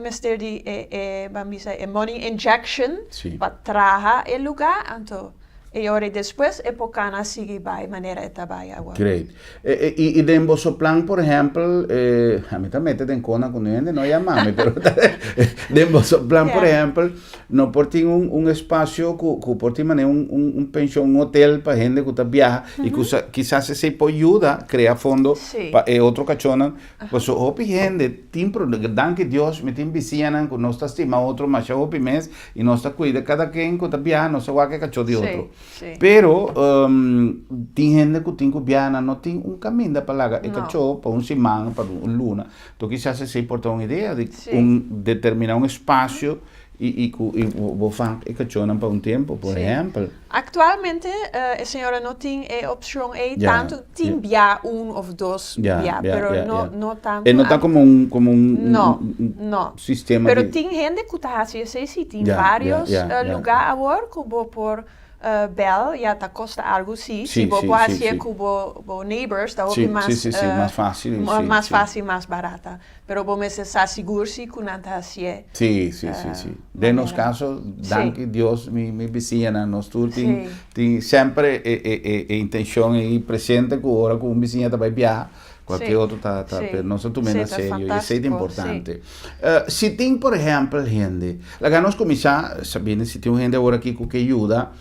Speaker 2: mester di e e ban bisa e money injection pa traha e lugá, anto e ora despues e por kana sigui bai manera e ta bai awor.
Speaker 1: Great. I i den boso plan por ehempel, ami ta mete den kona ku niun hende no yama mi pero den boso plan por ehempel no por tin un un espasio ku ku por tin manera un un un penshon un hotel pa hende ku ta biaha i ku sa kisas esei por yuda krea fondo pa e otro kachónan Paso hopi hende tin pro danki Dios mi tin bisiñanan ku nos ta stima otro masha hopi mes i nos ta kuida kada ken ku ta biaha nos ta wak e kachó di otro. Pero tin hende ku tin ku biaha nan no tin un kaminda pa laga e kachó pa un siman pa un luna. Enton kisas esei por ta un idea di un determina un espasio i ku bo vang e kachónan pa un tempu por ehèmpel.
Speaker 2: Actualmente e señora no tin e opcion ey tanto, tin bia un of dos bia, pero no no tanto.
Speaker 1: E no ta como un como un
Speaker 2: No, no.
Speaker 1: sistema
Speaker 2: Pero tin hende cu ta haci esey si, tin varios lugar awor cu bo por bel, ya ta costa algo si, si bo por haci'e cu bo bo neighbors ta hopi mas
Speaker 1: mas facil,
Speaker 2: mas facil, mas barata. Pero bo mester sa sigur si cu nan ta hacié.
Speaker 1: Sí, sí, sí, sí. Den nos caso, danki Dios, mi, mi bisiñanan, nos tur tin, tin semper e, e, e, e intencion ei presente cu ora cu un bisiña ta bay biaha, cualkier otro ta, ta, pero nos ta tum'é na serio y esey ta importante. Si tin, por ehempel, hende, laga nos cuminsa, Sabine, si tin un hende awor aki cu ke yuda,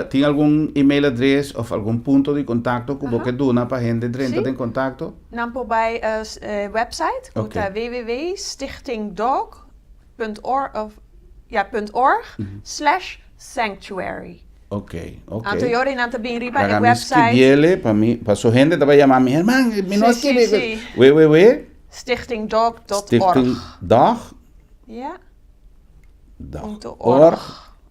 Speaker 1: Tin algun email adres of algun punto di contacto cu bo ke duna pa hende drenta den contacto?
Speaker 2: Nan por bai e website cu ta www.stichtingdog punt org of ja punt org slash sanctuary.
Speaker 1: Ok, ok.
Speaker 2: Anto yori nan ta bin riba e
Speaker 1: Laga mi
Speaker 2: website.
Speaker 1: skibiele pa mi, paso hende ta bai yama mi, Herman, mi no a
Speaker 2: Sí, sí,
Speaker 1: skibi.
Speaker 2: sí.
Speaker 1: Www.
Speaker 2: Stichtingdog dot org.
Speaker 1: Stichtingdog.
Speaker 2: Ja.
Speaker 1: Dog.
Speaker 2: Punto
Speaker 1: Org.
Speaker 2: org.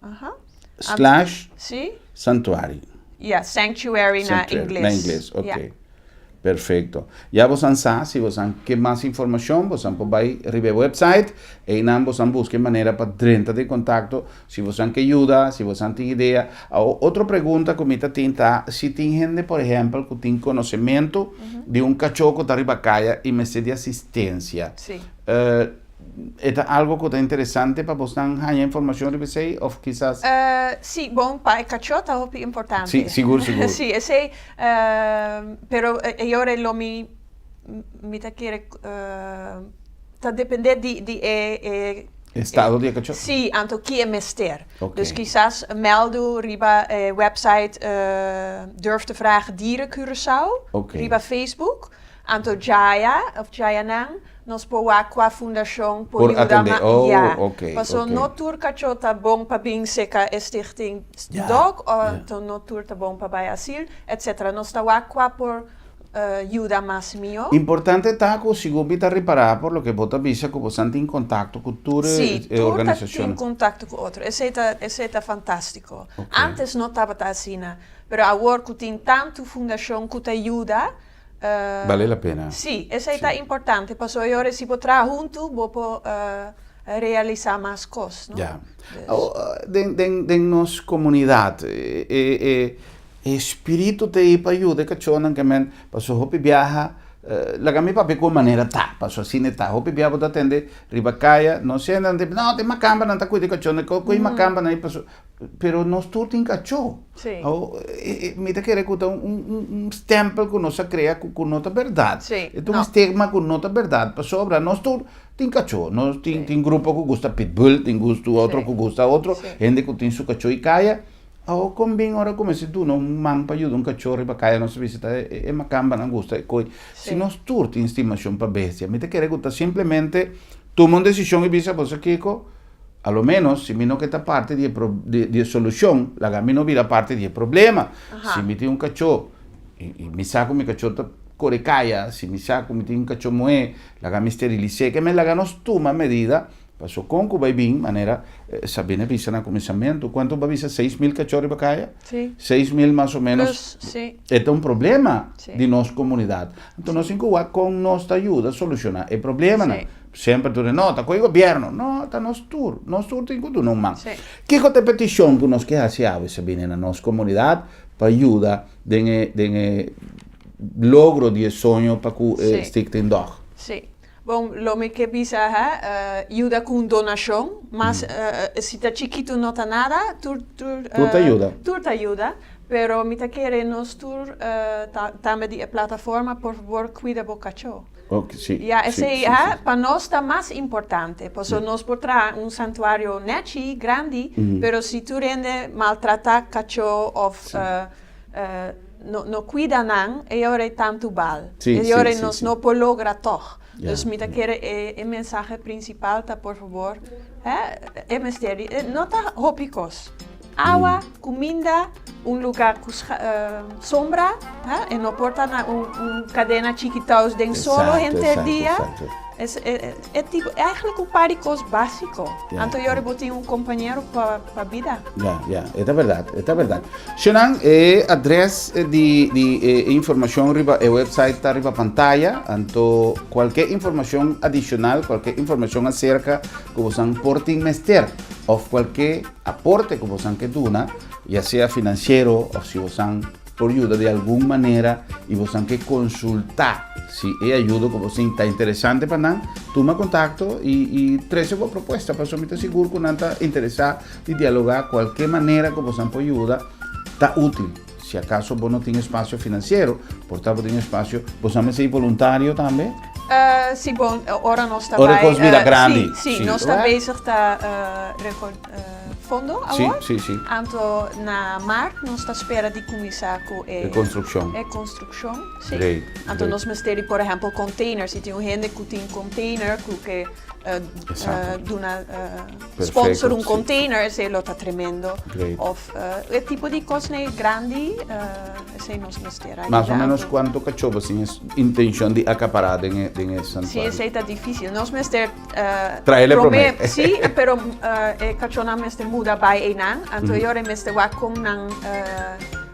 Speaker 2: Aha.
Speaker 1: Slash
Speaker 2: Sí.
Speaker 1: santuario.
Speaker 2: Ja, sanctuary na
Speaker 1: Sanctuary,
Speaker 2: ingles.
Speaker 1: Na ingles, ok.
Speaker 2: Ja.
Speaker 1: Perfecto. Ya bosan sa, si bosan ke mas informacion, bosan por bai riba e website, einan bosan busca e manera pa drenta den contacto, si bosan ke yuda, si bosan tin idea. Awo, otro pregunta cu mi ta tin ta, si tin hende, por ehempel, cu tin conocemento di un cacho cu ta riba caya y mester di asistencia.
Speaker 2: Sí.
Speaker 1: E ta algo ku ta interesante pa bosnan haña informashon riba esei òf kisas?
Speaker 2: Sí, bon, pa e kachó ta hopi importante.
Speaker 1: Sí, sigur, sigur.
Speaker 2: Sí, esei, pero e ora lo mi, mi ta kere ta depende di di e e.
Speaker 1: Estado di e kachó?
Speaker 2: Sí, anto ki e mester.
Speaker 1: Oké.
Speaker 2: Dus kisas mèldu riba e website Durf te Vragen Dieren Curaçao.
Speaker 1: Oké.
Speaker 2: Riba Facebook. Anto djaya of djayanan nos por wak kua fundashon por
Speaker 1: Por
Speaker 2: yuda
Speaker 1: atende,
Speaker 2: ma
Speaker 1: oh,
Speaker 2: ya.
Speaker 1: ok,
Speaker 2: Paso
Speaker 1: ok.
Speaker 2: no tur kachó ta bon pa bin seka e stichting
Speaker 1: Ya,
Speaker 2: dog o
Speaker 1: ya.
Speaker 2: anto no tur ta bon pa bai asil, etcetera. Nos ta wak kua por yuda mas mihó.
Speaker 1: Importante ta ku sigur mi ta ripará por loke bo ta bisa ku bosan tin kontakto ku tur e
Speaker 2: Sí, tur ta tin
Speaker 1: organisashonnan.
Speaker 2: kontakto ku otro. Esei ta esei ta fantástiko.
Speaker 1: Ok.
Speaker 2: Antes no tabata asina, pero awor ku tin tantu fundashon ku ta yuda,
Speaker 1: Bale la pena.
Speaker 2: Sí, esei ta importante pasobra e ora si bo traha huntu bo por realisa mas kos, no?
Speaker 1: Ya. Den den den nos komunidat e e e spiritu ta ei pa yuda e kachónan ke men pasobra hopi biaha laga mi papia ku manera ta pasobra asina e ta hopi biaha bo ta tende riba kaya no se nan ta no ta e makambanan ta kuida e kachónan ku e makambanan ei pasobra Pero nos tur tin kachó.
Speaker 2: Sí.
Speaker 1: Awo, mi ta kere ku ta un un stempel ku nos a krea ku ku no ta bèrdat.
Speaker 2: Sí,
Speaker 1: E ta un
Speaker 2: no.
Speaker 1: stigma ku no ta bèrdat, pasobra nos tur tin kachó. Nos tin
Speaker 2: Sí.
Speaker 1: tin grupo ku gusta pitbull, tin gustu otro
Speaker 2: Sí.
Speaker 1: ku gusta otro,
Speaker 2: Sí.
Speaker 1: hende ku tin su kachó i kaya. Awo kon bin ora ku mester duna un man pa yuda un kachó riba kaya nos ta bisa ta e makambanan gusta e koi. Si nos tur tin stimashon pa bestia mi ta kere ku ta simplemente tuma un desishon i bisa bo sa kiko a lo menos si mi no ke ta parti di e di e solushon laga mi no bira parti di e problema. Si mi tin un kachó i mi sa ku mi kachó ta kore kaya si mi sa ku mi tin un kachó muhé laga mi sterilis'é ke men laga nos tuma medida. Paso kon ku bai bin manera Sabine a bisa na kuminsamentu, kuantu bo a bisa 6000 kachó riba kaya?
Speaker 2: Sí.
Speaker 1: 6000 mas o menos.
Speaker 2: Plus, sí.
Speaker 1: E ta un problema
Speaker 2: Sí.
Speaker 1: di nos komunidat. Anto nos tin ku wak kon nos ta yuda solushoná e problemanan.
Speaker 2: Sí.
Speaker 1: Semper tur e no, ta ku e gobièrnu. No, ta nos tur. Nos tur tin ku duna un man.
Speaker 2: Sí.
Speaker 1: Kiko ta e petishon ku nos ke hasi awe, Sabine, na nos komunidat pa yuda den e den e logro di e soño pa ku e
Speaker 2: Sí.
Speaker 1: Stichting Dog?
Speaker 2: Sí. Bon, lo mi ke bisa ha, yuda ku un donashon, mas si ta chikitu no ta nada, tur tur
Speaker 1: Tur ta yuda.
Speaker 2: Tur ta yuda, pero mi ta kere nos tur ta tambe di e plataforma por fabor kuida bo kachó.
Speaker 1: Ok, si,
Speaker 2: Ya,
Speaker 1: si,
Speaker 2: esei
Speaker 1: si,
Speaker 2: ha,
Speaker 1: si.
Speaker 2: pa nos ta mas importante, pasobra nos por traha un santuario nechi, grandi, pero si tur hende maltrata kachó òf No no cuida nan, e ora e tantu bal.
Speaker 1: Sí,
Speaker 2: e
Speaker 1: sí,
Speaker 2: ora
Speaker 1: sí,
Speaker 2: nos
Speaker 1: sí.
Speaker 2: no por logra tog.
Speaker 1: Ja,
Speaker 2: Dus mi ta
Speaker 1: ja.
Speaker 2: kere e e mensahe principal ta por fabor, hè, e mester di, no ta hopi cos. Awa, cuminda, un lugar cu sombra, hè, e no por ta na un un cadena chikitous den solo
Speaker 1: Exacto,
Speaker 2: henter
Speaker 1: exacto,
Speaker 2: dia.
Speaker 1: exacto.
Speaker 2: Es e e tipo, eigenlijk un par di cos basico.
Speaker 1: Ja,
Speaker 2: Anto
Speaker 1: ja.
Speaker 2: yora bo tin un compañero pa pa bida.
Speaker 1: Ja, ja, e ta berdad, e ta berdad. Shenan, e adres di di e informacion riba e website ta riba pantaya, anto cualke informacion adicional, cualke informacion acerca cu bosan por tin mester of cualke aporte cu bosan ke duna, ya sea financiero of si bosan por yuda di algun manera y bosan ke consulta si e ayudo cu bosin ta interesante pa nan, tuma contacto y y trece bo propuesta pasobra mi ta sigur cu nan ta interesa di dialoga cualke manera cu bosan por yuda ta util. Si acaso bo no tin espacio financiero, por ta bo tin espacio, bosan mester voluntario tambe?
Speaker 2: Si, bon, ora nos ta
Speaker 1: Ora
Speaker 2: bai,
Speaker 1: cos bira grandi.
Speaker 2: Si, si,
Speaker 1: Si.
Speaker 2: nos ta bezig ta reco fondo awor.
Speaker 1: Si, si, si.
Speaker 2: Anto na maart nos ta spera di cuminsa cu e
Speaker 1: E construccion.
Speaker 2: E construccion, si.
Speaker 1: Great,
Speaker 2: Anto
Speaker 1: great.
Speaker 2: nos mester di por ehempel container, si tin un hende cu tin container cu ke duna sponsor un container, esei lo ta tremendo. Of e tipo di cosnan grandi, esei nos mester ayuda.
Speaker 1: Mas o menos cuanto cacho bo tin intencion di acapara den e den e santuario?
Speaker 2: Si, esei ta dificil. Nos mester
Speaker 1: Traele prome.
Speaker 2: Si, pero e cachonan mester muda bay eynan, anto e ora e mester wak con nan.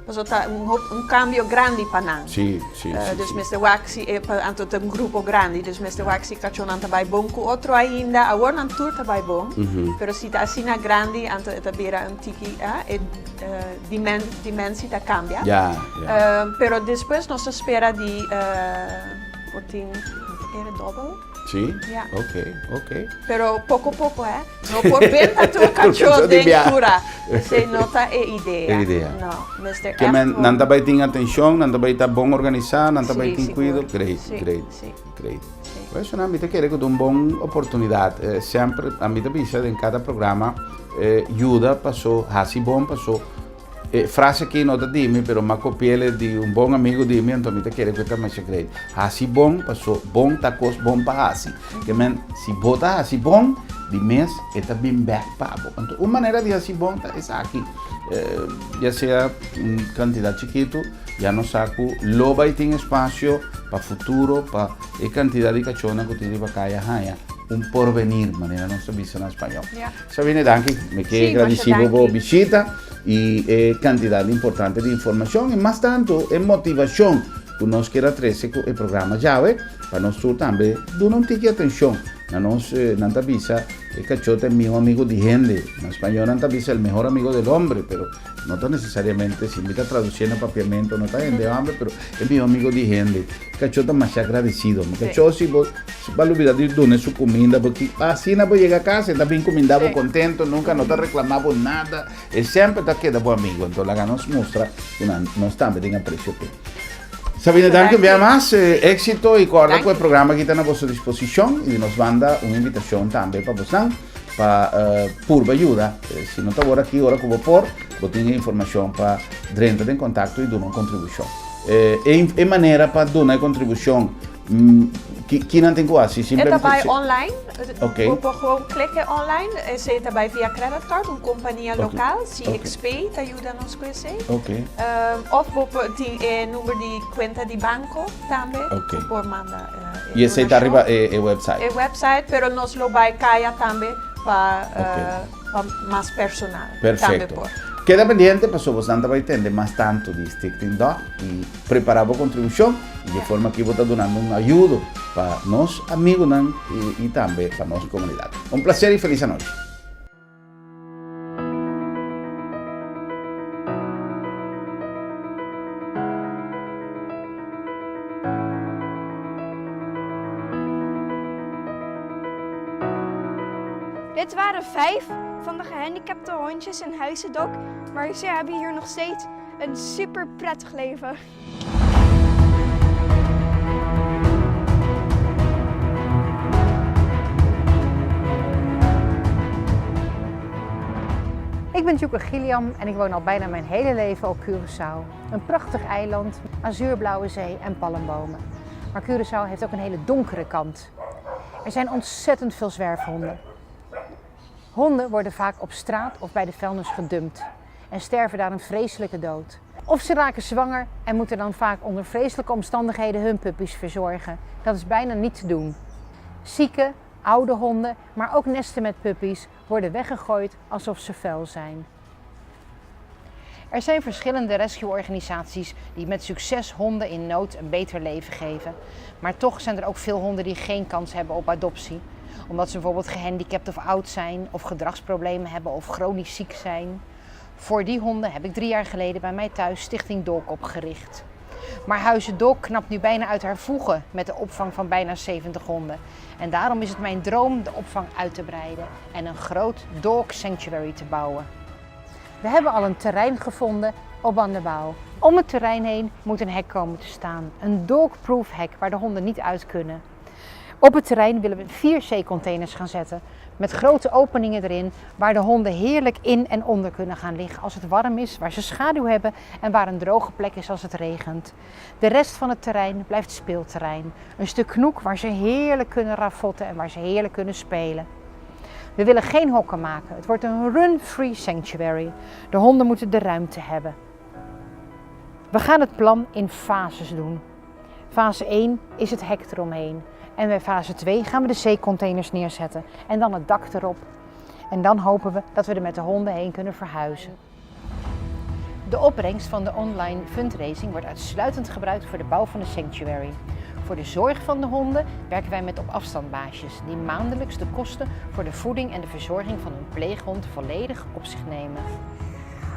Speaker 2: Pasobra ta un hop un cambio grandi pa nan.
Speaker 1: Sí, sí, sí,
Speaker 2: Dus
Speaker 1: sí.
Speaker 2: mester wak si e pa anto ta un grupo grandi, dus mester wak si cachonan ta bai bon cu otro ainda. Awor nan tur ta bai bon, pero si ta asina grandi anto e ta bira un tiki ah e dimen dimensie ta cambia.
Speaker 1: Ya, ya.
Speaker 2: Pero despues nos ta spera di por tin era dobel.
Speaker 1: Sí?
Speaker 2: Ja.
Speaker 1: Ok, ok.
Speaker 2: Pero poco poco, hè. No por benta tur cachó den cura. Esey no ta e idea.
Speaker 1: E idea.
Speaker 2: No, mester
Speaker 1: Ke
Speaker 2: echt
Speaker 1: men,
Speaker 2: bon.
Speaker 1: nan ta bay tin atencion, nan ta bay ta bon organisa, nan ta bay
Speaker 2: Sí,
Speaker 1: tin
Speaker 2: sigur.
Speaker 1: cuido. Great,
Speaker 2: Sí,
Speaker 1: great,
Speaker 2: sí.
Speaker 1: great.
Speaker 2: Sí.
Speaker 1: Pues nan, mi ta kere cu ta un bon oportunidad. Eh, semper, a mi ta bisa den cada programa, eh, yuda paso, haci bon paso. E frase aki no ta di mi, pero m'a kopi'el di un bon amigu di mi, anto mi ta kere ku e ta masha great. Hasi bon, paso bon ta kos bon pa hasi. Ke men, si bo ta hasi bon, di mes e ta bin bèk pa bo. Anto un manera di hasi bon ta esaki. Ya sea un kantidat chikitu, ya nos sa ku lo bai tin espasio pa futuro pa e kantidat di kachónan ku tin riba kaya haña un porvenir, manera nos ta bisa na spañó. Sabine, danki. Mi ke
Speaker 2: Sí,
Speaker 1: gradisí
Speaker 2: masha
Speaker 1: bo bo
Speaker 2: danki.
Speaker 1: bishita i e kantidat importante di informashon i mas tantu e motivashon ku nos kier a trese ku e programa djawe pa nos tur tambe duna un tiki atenshon na nos. Nan ta bisa e kachó ta e mihó amigu di hende. Na spañó nan ta bisa el mehor amigo del hombre, pero no ta nesesariamente, si mi ta tradusiendo papiamento no ta hende hombre, pero e mihó amigu di hende. Kachó ta masha agradesido. Kachó si bo Bo a lubida di duna su cuminda porque asina bo yega casa e ta bin cuminda bo contento, nunca no ta reclama bo nada, e semper ta keda bo amigo. Enton laga nos mustra cu nan nos tambe tin aprecio p'e. Sabina, danki un bia mas, exito y corda cu e programa aki ta na boso disposicion y di nos banda un invitacion tambe pa bosnan. pa purba yuda. Si no ta awor aki, ora ku bo por, bo tin e informashon pa drenta den kontakto i duna un kontribushon. E manera pa duna e kontribushon, ki nan tin ku hasi?
Speaker 2: E ta bai online, bo por gewoon klikke online, esei ta bai via credit card, un kompania lokal, CXP, ta yuda nos ku esei. Òf bo por tin e number di kuenta di banko tambe, bo por manda e
Speaker 1: I esei ta riba e website?
Speaker 2: E website, pero nos lo bai kaya tambe pa pa mas personal tambe por.
Speaker 1: Keda pendiente pasobra bosnan ta bai tende mas tantu di Stichting Dog i prepara bo kontribushon i di e forma aki bo ta dunando un ayudo pa nos amigunan i tambe pa nos komunidat. Un plaser i felis anochi.
Speaker 4: Dit waren vijf van de gehandicapte hondjes in Huize Dok, maar ze hebben hier nog steeds een super prettig leven.
Speaker 5: Ik ben Djoeke Giliam en ik woon al bijna mijn hele leven op Curaçao. Een prachtig eiland, azuurblauwe zee en palmbomen. Maar Curaçao heeft ook een hele donkere kant. Er zijn ontzettend veel zwerfhonden. Honden worden vaak op straat of bij de vuilnis gedumpt en sterven daar een vreselijke dood. Of ze raken zwanger en moeten dan vaak onder vreselijke omstandigheden hun puppies verzorgen. Dat is bijna niet te doen. Zieke, oude honden, maar ook nesten met puppies worden weggegooid alsof ze vuil zijn. Er zijn verschillende rescue-organisaties die met succes honden in nood een beter leven geven. Maar toch zijn er ook veel honden die geen kans hebben op adoptie. Omdat ze bijvoorbeeld gehandicapt of oud zijn, of gedragsproblemen hebben of chronisch ziek zijn. Voor die honden heb ik 3 jaar geleden bij mij thuis Stichting Dog opgericht. Maar Huize Dog knapt nu bijna uit haar voegen met de opvang van bijna 70 honden. En daarom is het mijn droom de opvang uit te breiden en een groot dog sanctuary te bouwen. We hebben al een terrein gevonden op Bandabou. Om het terrein heen moet een hek komen te staan. Een dogproof hek waar de honden niet uit kunnen. Op het terrein willen we 4 zeecontainers gaan zetten. Met grote openingen erin waar de honden heerlijk in en onder kunnen gaan liggen als het warm is, waar ze schaduw hebben en waar een droge plek is als het regent. De rest van het terrein blijft speelterrein. Een stuk knoek waar ze heerlijk kunnen ravotten en waar ze heerlijk kunnen spelen. We willen geen hokken maken. Het wordt een run-free sanctuary. De honden moeten de ruimte hebben. We gaan het plan in fases doen. Fase 1 is het hek eromheen. En bij fase 2 gaan we de zeecontainers neerzetten en dan het dak erop. En dan hopen we dat we er met de honden heen kunnen verhuizen. De opbrengst van de online fundraising wordt uitsluitend gebruikt voor de bouw van de sanctuary. Voor de zorg van de honden werken wij met op afstandbaasjes die maandelijks de kosten voor de voeding en de verzorging van hun pleeghond volledig op zich nemen.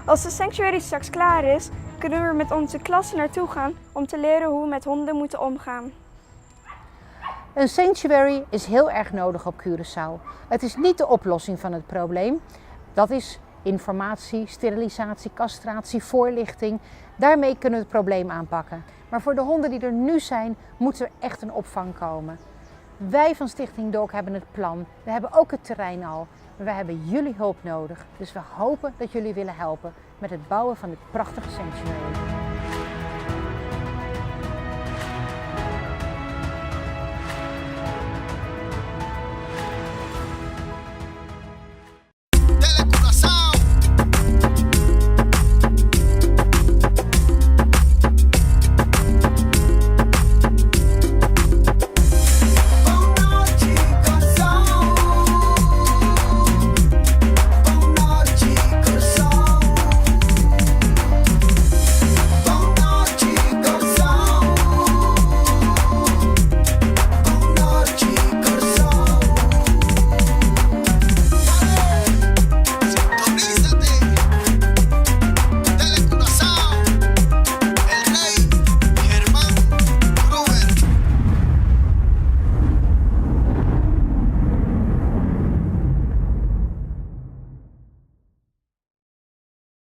Speaker 4: Als de sanctuary straks klaar is, kunnen we er met onze klasse naartoe gaan om te leren hoe we met honden moeten omgaan.
Speaker 5: Een sanctuary is heel erg nodig op Curaçao. Het is niet de oplossing van het probleem. Dat is informatie, sterilisatie, castratie, voorlichting. Daarmee kunnen we het probleem aanpakken. Maar voor de honden die er nu zijn, moet er echt een opvang komen. Wij van Stichting Dog hebben het plan. We hebben ook het terrein al. Maar we hebben jullie hulp nodig. Dus we hopen dat jullie willen helpen met het bouwen van dit prachtige sanctuary.